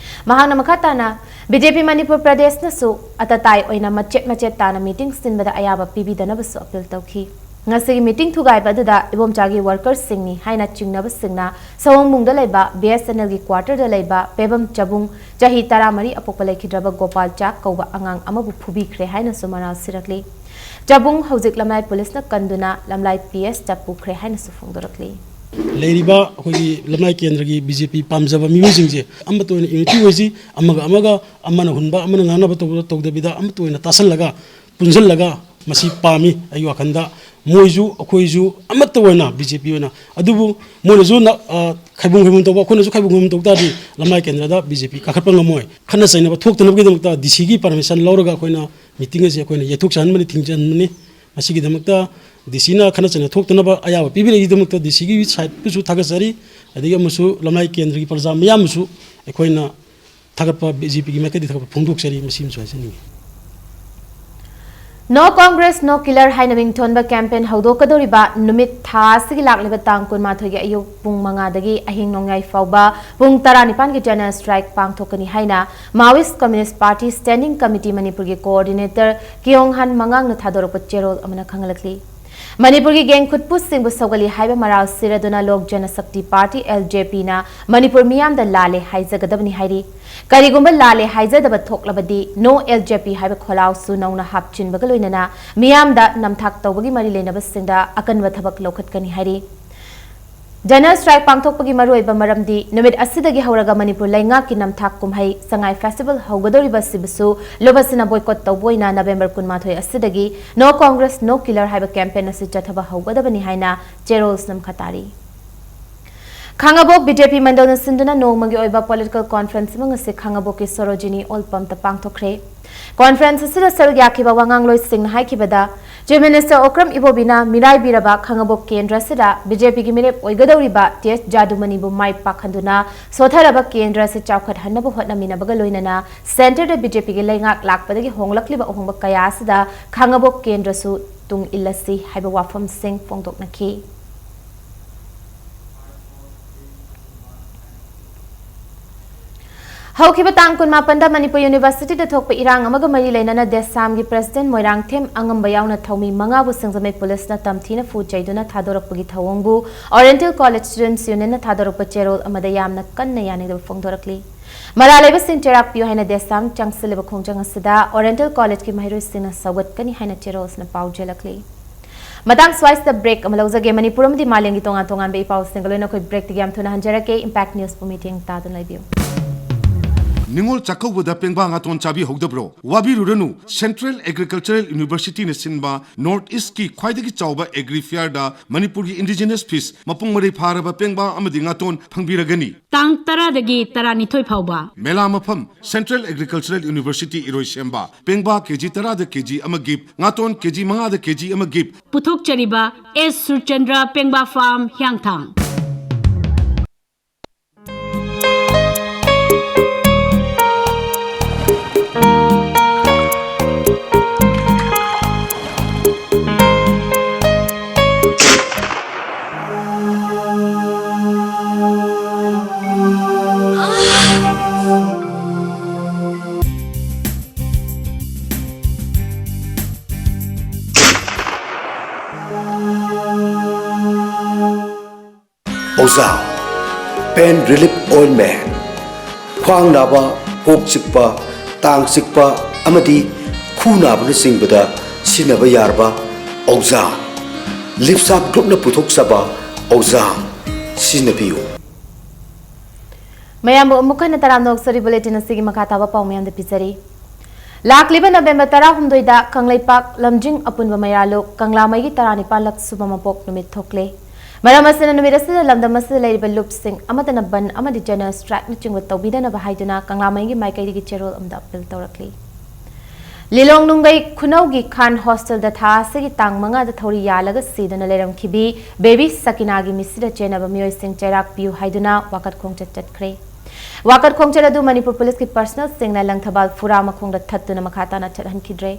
ꯃꯍꯥꯛꯅ ꯃꯈꯥ ꯇꯥꯅ, BJP ꯃꯅꯤꯄꯨꯔ ꯄ꯭ꯔꯗꯦꯁꯅꯁꯨ ꯑꯇꯇꯥꯏ ꯑꯣꯏꯅ ꯃꯆꯦꯠ ꯃꯆꯦꯠ ꯇꯥꯅ meeting ꯁꯤꯟꯕꯗ ꯑꯌꯥꯕ ꯄꯤꯕꯤꯗꯅꯕꯁꯨ appeal ꯇꯧꯈꯤ꯫ ꯉꯁꯤꯒꯤ meeting ꯊꯨꯒꯥꯏꯕ ꯑꯗꯨꯗ ꯏꯕꯣꯝꯆꯥꯒꯤ workersꯁꯤꯡꯅꯤ ꯍꯥꯏꯅ ꯆꯤꯡꯅꯕꯁꯤꯡꯅ ꯁꯑꯣꯝꯕꯨꯡꯗ ꯂꯩꯕ BSNLꯒꯤ quarterꯗ ꯂꯩꯕ ꯄꯦꯕꯝ ꯆꯕꯨꯡ, ꯆꯍꯤ ꯇꯔꯥꯃꯔꯤ ꯑꯄꯣꯛꯄ ꯂꯩꯈꯤꯗ꯭ꯔꯕ ꯒꯣꯄꯥꯜ ꯆꯥꯛ ꯀꯧꯕ ꯑꯉꯥꯡ ꯑꯃꯕꯨ ꯐꯨꯕꯤꯈ꯭ꯔꯦ ꯍꯥꯏꯅꯁꯨ ꯃꯔꯥꯜ ꯁꯤꯔꯛꯂꯤ꯫ ꯆꯕꯨꯡ ꯍꯧꯖꯤꯛ ꯂꯝꯂꯥꯏ ꯄꯨꯂꯤꯁꯅ ꯀꯟꯗꯨꯅ ꯂꯝꯂꯥꯏ ꯄꯤ ꯑꯦꯁꯇ ꯄꯨꯈ꯭ꯔꯦ ꯍꯥꯏꯅꯁꯨ ꯐꯣꯡꯗꯣꯔꯛꯂꯤ꯫ ꯂꯩꯔꯤꯕ ꯑꯩꯈꯣꯏꯒꯤ ꯂꯝꯂꯥꯏ ꯀꯦꯟꯗ꯭ꯔꯒꯤ ꯕꯤ ꯖꯦ ꯄꯤ ꯄꯥꯝꯖꯕ ꯃꯤꯑꯣꯏꯁꯤꯡꯁꯦ ꯑꯃꯠꯇ ꯑꯣꯏꯅ ꯌꯨꯅꯤꯇꯤ ꯑꯣꯏꯁꯤ꯫ ꯑꯃꯒ ꯑꯃꯒ, ꯑꯃꯅ ꯍꯨꯟꯕ ꯑꯃꯅ ꯉꯥꯡꯅꯕ ꯇꯧꯕ ꯇꯧꯗꯕꯤꯗ, ꯑꯃꯠꯇ ꯑꯣꯏꯅ ꯇꯥꯁꯜꯂꯒ ꯄꯨꯟꯁꯤꯜꯂꯒ ꯃꯁꯤ ꯄꯥꯝꯃꯤ꯫ ꯑꯩꯒꯤ ꯋꯥꯈꯜꯗ ꯃꯣꯏꯁꯨ ꯑꯩꯈꯣꯏꯁꯨ ꯑꯃꯠꯇ ꯑꯣꯏꯅ, ꯕꯤ ꯖꯦ ꯄꯤ ꯑꯣꯏꯅ꯫ ꯑꯗꯨꯕꯨ ꯃꯣꯏꯅꯁꯨ ꯅ- ꯑ, ꯈꯥꯏꯕꯨꯡ ꯈꯥꯏꯕꯨꯡ ꯇꯧꯕ, ꯑꯩꯈꯣꯏꯅꯁꯨ ꯈꯥꯏꯕꯨꯡ ꯈꯥꯏꯕꯨꯡ ꯇꯧ ꯇꯥꯔꯗꯤ ꯂꯝꯂꯥꯏ ꯀꯦꯟꯗ꯭ꯔꯗ ꯕꯤ ꯖꯦ ꯄꯤ ꯀꯥꯈꯠꯄ ꯉꯝꯃꯣꯏ꯫ ꯈꯠꯅ ꯆꯩꯅꯕ ꯊꯣꯛꯇꯅꯕꯒꯤꯗꯃꯛꯇ ꯗꯤ ꯁꯤꯒꯤ ꯄꯔꯃꯤꯁꯟ ꯂꯧꯔꯒ ꯑꯩꯈꯣꯏꯅ ꯃꯤꯇꯤꯡ ꯑꯁꯤ ꯑꯩꯈꯣꯏꯅ ꯌꯩꯊꯣꯛꯆꯍꯟꯕꯅꯤ, ꯊꯤꯡꯖꯤꯟꯕꯅꯤ꯫ ꯃꯁꯤꯒꯤꯗꯃꯛꯇ ꯗꯤ ꯁꯤꯅ ꯈꯠꯅ ꯆꯩꯅ ꯊꯣꯛꯇꯅꯕ ꯑꯌꯥꯕ ꯄꯤꯕꯤꯔꯛꯏꯒꯤꯗꯃꯛꯇ ꯗꯤ ꯁꯤꯒꯤ ꯁꯥꯏꯠꯄꯨꯁꯨ ꯊꯥꯒꯠꯆꯔꯤ꯫ ꯑꯗꯒꯤ ꯑꯃꯁꯨ ꯂꯝꯂꯥꯏ ꯀꯦꯟꯗ꯭ꯔꯒꯤ ꯄ꯭ꯔꯖꯥ ꯃꯤꯌꯥꯝꯕꯨꯁꯨ ꯑꯩꯈꯣꯏꯅ ꯊꯥꯒꯠꯄ, ꯕꯤ ꯖꯦ ꯄꯤꯒꯤ ꯃꯥꯏꯀꯩꯗꯒꯤ ꯊꯥꯒꯠꯄ ꯐꯣꯡꯗꯣꯛꯆꯔꯤ꯫ ꯃꯁꯤꯃꯁꯨ ꯍꯥꯏꯖꯅꯤꯡꯉꯤ꯫ No Congress, No Killer ꯍꯥꯏꯅ ꯃꯤꯡꯊꯣꯟꯕ ꯀꯦꯝꯄꯦꯟ ꯍꯧꯗꯣꯛꯀꯗꯧꯔꯤꯕ ꯅꯨꯃꯤꯠ ꯊꯥ ꯑꯁꯤꯒꯤ ꯂꯥꯛꯂꯤꯕ ꯇꯥꯡ ꯀꯨꯟꯃꯥꯊꯣꯏꯒꯤ ꯑꯌꯨꯛ ꯄꯨꯡ ꯃꯉꯥꯗꯒꯤ ꯑꯍꯤꯡ ꯅꯣꯡꯌꯥꯏ ꯐꯥꯎꯕ ꯄꯨꯡ ꯇꯔꯥꯅꯤꯄꯥꯟꯒꯤ ꯖꯅꯔꯦꯜ ꯁ꯭ꯇ꯭ꯔꯥꯏꯛ ꯄꯥꯡꯊꯣꯛꯀꯅꯤ ꯍꯥꯏꯅ Maoist Communist Party Standing Committee ꯃꯅꯤꯄꯨꯔꯒꯤ ꯀꯣꯑꯣꯔꯗꯤꯅꯦꯇꯔ ꯀꯤꯌꯣꯡꯍꯥꯟ ꯃꯉꯥꯡꯅ ꯊꯥꯗꯣꯔꯛꯄ ꯆꯦꯔꯣꯜ ꯑꯃꯅ ꯈꯪꯍꯜꯂꯛꯂꯤ꯫ ꯃꯅꯤꯄꯨꯔꯒꯤ ꯒꯦꯡ ꯈꯨꯠꯄꯨꯁꯤꯡꯕꯨ ꯁꯧꯒꯠꯂꯤ ꯍꯥꯏꯕ ꯃꯔꯥꯜ ꯁꯤꯔꯗꯨꯅ ꯂꯣꯛ ꯖꯅꯁꯛꯇꯤ ꯄꯥꯔꯇꯤ, ꯑꯦꯜ ꯖꯦ ꯄꯤꯅ ꯃꯅꯤꯄꯨꯔ ꯃꯤꯌꯥꯝꯗ ꯂꯥꯜꯂꯦ ꯍꯥꯏꯖꯒꯗꯕꯅꯤ ꯍꯥꯏꯔꯤ꯫ ꯀꯔꯤꯒꯨꯝꯕ ꯂꯥꯜꯂꯦ ꯍꯥꯏꯖꯗꯕ ꯊꯣꯛꯂꯕꯗꯤ No L J P ꯍꯥꯏꯕ ꯈꯣꯜꯂꯥꯎꯁꯨ ꯅꯧꯅ ꯍꯥꯞꯆꯤꯟꯕꯒ ꯂꯣꯏꯅꯅ ꯃꯤꯌꯥꯝꯗ ꯅꯝꯊꯥꯛ ꯇꯧꯕꯒꯤ ꯃꯔꯤ ꯂꯩꯅꯕꯁꯤꯡꯗ ꯑꯀꯟꯕ ꯊꯕꯛ ꯂꯧꯈꯠꯀꯅꯤ ꯍꯥꯏꯔꯤ꯫ ꯖꯅꯔꯦꯜ ꯁ꯭ꯇ꯭ꯔꯥꯏꯛ ꯄꯥꯡꯊꯣꯛꯄꯒꯤ ꯃꯔꯨꯑꯣꯏꯕ ꯃꯔꯝꯗꯤ ꯅꯨꯃꯤꯠ ꯑꯁꯤꯗꯒꯤ ꯍꯧꯔꯒ ꯃꯅꯤꯄꯨꯔ ꯂꯩꯉꯥꯛꯀꯤ ꯅꯝꯊꯥꯛ ꯀꯨꯝꯍꯩ ꯁꯉꯥꯏ ꯐꯦꯁꯇꯤꯚꯦꯜ ꯍꯧꯒꯗꯧꯔꯤꯕ ꯑꯁꯤꯕꯨꯁꯨ ꯂꯨꯞ ꯑꯁꯤꯅ ꯕꯣꯏꯀꯣꯠ ꯇꯧꯕ ꯑꯣꯏꯅ ꯅꯕꯦꯝꯕꯔ ꯀꯨꯟꯃꯥꯊꯣꯏ ꯑꯁꯤꯗꯒꯤ No Congress, No Killer ꯍꯥꯏꯕ ꯀꯦꯝꯄꯦꯟ ꯑꯁꯤ ꯆꯠꯊꯕ ꯍꯧꯒꯗꯕꯅꯤ ꯍꯥꯏꯅ ꯆꯦꯔꯣꯜꯁ ꯅꯝꯈꯠ ꯇꯥꯔꯤ꯫ ꯈꯥꯉꯕꯣꯛ B J P ꯃꯟꯗꯜꯅ ꯁꯤꯟꯗꯨꯅ ꯅꯣꯡꯃꯒꯤ ꯑꯣꯏꯕ ꯄꯣꯂꯤꯇꯤꯀꯦꯜ ꯀꯣꯟꯐ꯭ꯔꯦꯟꯁ ꯑꯃ ꯉꯁꯤ ꯈꯥꯉꯕꯣꯛꯀꯤ ꯁꯣꯔꯣꯖꯤꯅꯤ ꯑꯣꯜ ꯄꯝꯇ ꯄꯥꯡꯊꯣꯛꯈ꯭ꯔꯦ꯫ ꯀꯣꯟꯐ꯭ꯔꯦꯟꯁ ꯑꯁꯤꯗ ꯁꯔꯨꯛ ꯌꯥꯈꯤꯕ ꯋꯥꯉꯥꯡꯂꯣꯏꯁꯤꯡꯅ ꯍꯥꯏꯈꯤꯕꯗ, Chief Minister ꯑꯣꯀ꯭ꯔꯝ ꯏꯕꯣꯕꯤꯅ ꯃꯤꯔꯥꯏꯕꯤꯔꯕ ꯈꯥꯉꯕꯣꯛ ꯀꯦꯟꯗ꯭ꯔ ꯑꯁꯤꯗ B J P ꯒꯤ ꯃꯤꯔꯦꯞ ꯑꯣꯏꯒꯗꯧꯔꯤꯕ T S ꯖꯥꯗꯨꯃꯅꯤꯕꯨ ꯃꯥꯏ ꯄꯥꯛꯍꯟꯗꯨꯅ ꯁꯣꯊꯔꯕ ꯀꯦꯟꯗ꯭ꯔ ꯑꯁꯤ ꯆꯥꯎꯈꯠꯍꯟꯅꯕ ꯍꯣꯠꯅꯃꯤꯟꯅꯕꯒ ꯂꯣꯏꯅꯅ centre ꯗ B J P ꯒꯤ ꯂꯩꯉꯥꯛ ꯂꯥꯛꯄꯗꯒꯤ ꯍꯣꯡꯂꯛꯂꯤꯕ ꯑꯍꯣꯡꯕ ꯀꯌꯥ ꯑꯁꯤꯗ ꯈꯥꯉꯕꯣꯛ ꯀꯦꯟꯗ꯭ꯔꯁꯨ ꯇꯨꯡ ꯏꯜꯂꯁꯤ ꯍꯥꯏꯕ ꯋꯥꯐꯝꯁꯤꯡ ꯐꯣꯡꯗꯣꯛꯅꯈꯤ꯫ ꯍꯧꯈꯤꯕ ꯇꯥꯡ ꯀꯨꯟꯃꯥꯄꯟꯗ ꯃꯅꯤꯄꯨꯔ ꯌꯨꯅꯤꯚꯔꯁꯤꯇꯤꯗ ꯊꯣꯛꯄ ꯏꯔꯥꯡ ꯑꯃꯒ ꯃꯔꯤ ꯂꯩꯅꯅ ꯗꯦꯁꯥꯝꯒꯤ ꯄ꯭ꯔꯁꯤꯗꯦꯟꯠ ꯃꯣꯏꯔꯥꯡꯊꯦꯝ ꯑꯉꯝꯕ ꯌꯥꯎꯅ ꯊꯧꯃꯤ ꯃꯉꯥꯕꯨ ꯁꯤꯡꯖꯃꯩ ꯄꯨꯂꯤꯁꯅ ꯇꯝꯊꯤꯅ ꯐꯨ ꯆꯩꯗꯨꯅ ꯊꯥꯗꯣꯔꯛꯄꯒꯤ ꯊꯧꯑꯣꯡꯕꯨ ꯑꯣꯔꯤꯌꯦꯟꯇꯦꯜ ꯀꯣꯂꯦꯖ ꯁ꯭ꯇꯨꯗꯦꯟꯠꯁ ꯌꯨꯅꯤꯌꯟꯅ ꯊꯥꯗꯣꯔꯛꯄ ꯆꯦꯔꯣꯜ ꯑꯃꯗ ꯌꯥꯝꯅ ꯀꯟꯅ ꯌꯥꯅꯤꯡꯗꯕ ꯐꯣꯡꯗꯣꯔꯛꯂꯤ꯫ ꯃꯔꯥꯜ ꯂꯩꯕꯁꯤꯡ ꯆꯩꯔꯥꯛ ꯄꯤꯌꯨ ꯍꯥꯏꯅ ꯗꯦꯁꯥꯝ ꯆꯪꯁꯤꯜꯂꯤꯕ ꯈꯣꯡꯖꯪ ꯑꯁꯤꯗ ꯑꯣꯔꯤꯌꯦꯟꯇꯦꯜ ꯀꯣꯂꯦꯖꯀꯤ ꯃꯍꯩꯔꯣꯏꯁꯤꯡꯅ ꯁꯧꯒꯠꯀꯅꯤ ꯍꯥꯏꯅ ꯆꯦꯔꯣꯜꯁꯅ ꯄꯥꯎ ꯆꯦꯜꯂꯛꯂꯤ꯫ ꯃꯇꯥꯡ ꯁ꯭ꯋꯥꯏꯁꯤꯗ ꯕ꯭ꯔꯦꯛ ꯑꯃ ꯂꯧꯖꯒꯦ꯫ ꯃꯅꯤꯄꯨꯔ ꯑꯃꯗꯤ ꯃꯥꯂꯦꯝꯒꯤ ꯇꯣꯉꯥꯟ ꯇꯣꯉꯥꯟꯕ ꯏ ꯄꯥꯎꯁꯤꯡꯒ ꯂꯣꯏꯅ ꯑꯩꯈꯣꯏ ꯕ꯭ꯔꯦꯛꯇꯒꯤ ꯌꯥꯝ ꯊꯨꯅ ꯍꯟꯖꯔꯛꯀꯦ꯫ ꯏꯝꯄꯦꯛ ꯅ꯭ꯌꯨꯁꯄꯨ ꯃꯤꯠꯌꯦꯡ ꯇꯥꯗꯨꯅ ꯂꯩꯕꯤꯌꯨ꯫ ꯅꯤꯉꯣꯜ ꯆꯥꯛꯀꯧꯕꯗ ꯄꯦꯡꯕꯥ ꯉꯥꯇꯣꯟ ꯆꯥꯕꯤꯍꯧꯗꯕ꯭ꯔꯣ? ꯋꯥꯕꯤꯔꯨꯔꯅꯨ, ꯁꯦꯟꯇ꯭ꯔꯦꯜ ꯑꯦꯒ꯭ꯔꯤꯀꯜꯆꯔꯦꯜ ꯌꯨꯅꯤꯚꯔꯁꯤꯇꯤꯅ ꯁꯤꯟꯕ ꯅꯣꯔꯠ ꯏꯁ꯭ꯠꯀꯤ ꯈ꯭ꯋꯥꯏꯗꯒꯤ ꯆꯥꯎꯕ ꯑꯦꯒ꯭ꯔꯤ ꯐꯤꯌꯔꯗ ꯃꯅꯤꯄꯨꯔꯒꯤ ꯏꯟꯗꯤꯖꯤꯅꯁ ꯐꯤꯁ, ꯃꯄꯨꯡ ꯃꯔꯩ ꯐꯥꯔꯕ ꯄꯦꯡꯕꯥ ꯑꯃꯗꯤ ꯉꯥꯇꯣꯟ ꯐꯪꯕꯤꯔꯒꯅꯤ꯫ ꯇꯥꯡ ꯇꯔꯥꯗꯒꯤ ꯇꯔꯥꯅꯤꯊꯣꯏ ꯐꯥꯎꯕ꯫ ꯃꯦꯂꯥ ꯃꯐꯝ, ꯁꯦꯟꯇ꯭ꯔꯦꯜ ꯑꯦꯒ꯭ꯔꯤꯀꯜꯆꯔꯦꯜ ꯌꯨꯅꯤꯚꯔꯁꯤꯇꯤ ꯏꯔꯣꯏꯁꯦꯝꯕ꯫ ꯄꯦꯡꯕꯥ ꯀꯦꯖꯤ ꯇꯔꯥꯗ ꯀꯦꯖꯤ ꯑꯃ ꯒꯤꯐ, ꯉꯥꯇꯣꯟ ꯀꯦꯖꯤ ꯃꯉꯥꯗ ꯀꯦꯖꯤ ꯑꯃ ꯒꯤꯐ꯫ ꯄꯨꯊꯣꯛꯆꯔꯤꯕ ꯑꯦꯁ ꯁꯨꯔꯆꯟꯗ꯭ꯔ ꯄꯦꯡꯕꯥ ꯐꯥꯔꯝ, ꯍꯤꯌꯥꯡꯊꯥꯡ꯫ ꯑꯣꯖꯥ, ꯄꯦꯟ ꯔꯤꯂꯤꯐ ꯑꯣꯏꯟꯃꯦꯟ꯫ ꯈ꯭ꯋꯥꯡ ꯅꯥꯕ, ꯀꯣꯛ ꯆꯤꯛꯄ, ꯇꯥꯡ ꯆꯤꯛꯄ ꯑꯃꯗꯤ ꯈꯨ ꯅꯥꯕꯅꯆꯤꯡꯕꯗ ꯁꯤꯖꯤꯟꯅꯕ ꯌꯥꯔꯕ ꯑꯣꯖꯥ꯫ ꯂꯤꯞꯁꯥꯞ ꯒ꯭ꯔꯨꯞꯅ ꯄꯨꯊꯣꯛꯆꯕ ꯑꯣꯖꯥ ꯁꯤꯖꯤꯟꯅꯕꯤꯌꯨ꯫ ꯃꯌꯥꯝꯕꯨ ꯑꯃꯨꯛ ꯍꯟꯅ ꯇꯔꯥꯝꯅ ꯑꯣꯛꯆꯔꯤ꯫ ꯕꯨꯂꯦꯇꯤꯟ ꯑꯁꯤꯒꯤ ꯃꯈꯥ ꯇꯥꯕ ꯄꯥꯎ ꯃꯌꯥꯝꯗ ꯄꯤꯖꯔꯤ꯫ ꯂꯥꯛꯂꯤꯕ ꯅꯕꯦꯝꯕꯔ ꯇꯔꯥꯍꯨꯝꯗꯣꯏꯗ ꯀꯪꯂꯩꯄꯥꯛ ꯂꯝꯖꯤꯡ ꯑꯄꯨꯟꯕ ꯃꯩꯔꯥ ꯂꯨꯞ ꯀꯪꯂꯥꯃꯩꯒꯤ ꯇꯔꯥꯅꯤꯄꯥꯟꯂꯛ ꯁꯨꯕ ꯃꯄꯣꯛ ꯅꯨꯃꯤꯠ ꯊꯣꯛꯂꯦ꯫ ꯃꯔꯝ ꯑꯁꯤꯅ ꯅꯨꯃꯤꯠ ꯑꯁꯤꯗ ꯂꯝꯗꯝ ꯑꯁꯤꯗ ꯂꯩꯔꯤꯕ ꯂꯨꯞꯁꯤꯡ ꯑꯃꯠꯇꯅ ꯕꯟ ꯑꯃꯗꯤ ꯖꯦꯅꯔꯦꯜ ꯁ꯭ꯇ꯭ꯔꯥꯏꯛꯅꯆꯤꯡꯕ ꯇꯧꯕꯤꯗꯅꯕ ꯍꯥꯏꯗꯨꯅ ꯀꯪꯂꯥꯃꯩꯒꯤ ꯃꯥꯏꯀꯩꯗꯒꯤ ꯆꯦꯔꯣꯜ ꯑꯃꯗ ꯑꯄꯤꯜ ꯇꯧꯔꯛꯂꯤ꯫ ꯂꯤꯂꯣꯡ ꯅꯨꯡꯒꯩ ꯈꯨꯅꯧꯒꯤ ꯈꯥꯟ ꯍꯣꯁꯇꯦꯜꯗ ꯊꯥ ꯑꯁꯤꯒꯤ ꯇꯥꯡ ꯃꯉꯥꯗ ꯊꯧꯔꯤ ꯌꯥꯜꯂꯒ ꯁꯤꯗꯨꯅ ꯂꯩꯔꯝꯈꯤꯕꯤ ꯕꯦꯕꯤ ꯁꯀꯤꯅꯥꯒꯤ ꯃꯤꯁꯤꯗ ꯆꯦꯟꯅꯕ ꯃꯤꯑꯣꯏꯁꯤꯡ ꯆꯩꯔꯥꯛ ꯄꯤꯌꯨ ꯍꯥꯏꯗꯨꯅ ꯋꯥꯀꯠ ꯈꯣꯡꯆꯠ ꯆꯠꯈ꯭ꯔꯦ꯫ ꯋꯥꯀꯠ ꯈꯣꯡꯆꯠ ꯑꯗꯨ ꯃꯅꯤꯄꯨꯔ ꯄꯨꯂꯤꯁꯀꯤ ꯄꯔꯁꯅꯦꯜꯁꯤꯡꯅ ꯂꯪꯊꯕꯥꯜ ꯐꯨꯔꯥ ꯃꯈꯣꯡꯗ ꯊꯠꯇꯨꯅ ꯃꯈꯥ ꯇꯥꯅ ꯆꯠꯍꯟꯈꯤꯗ꯭ꯔꯦ꯫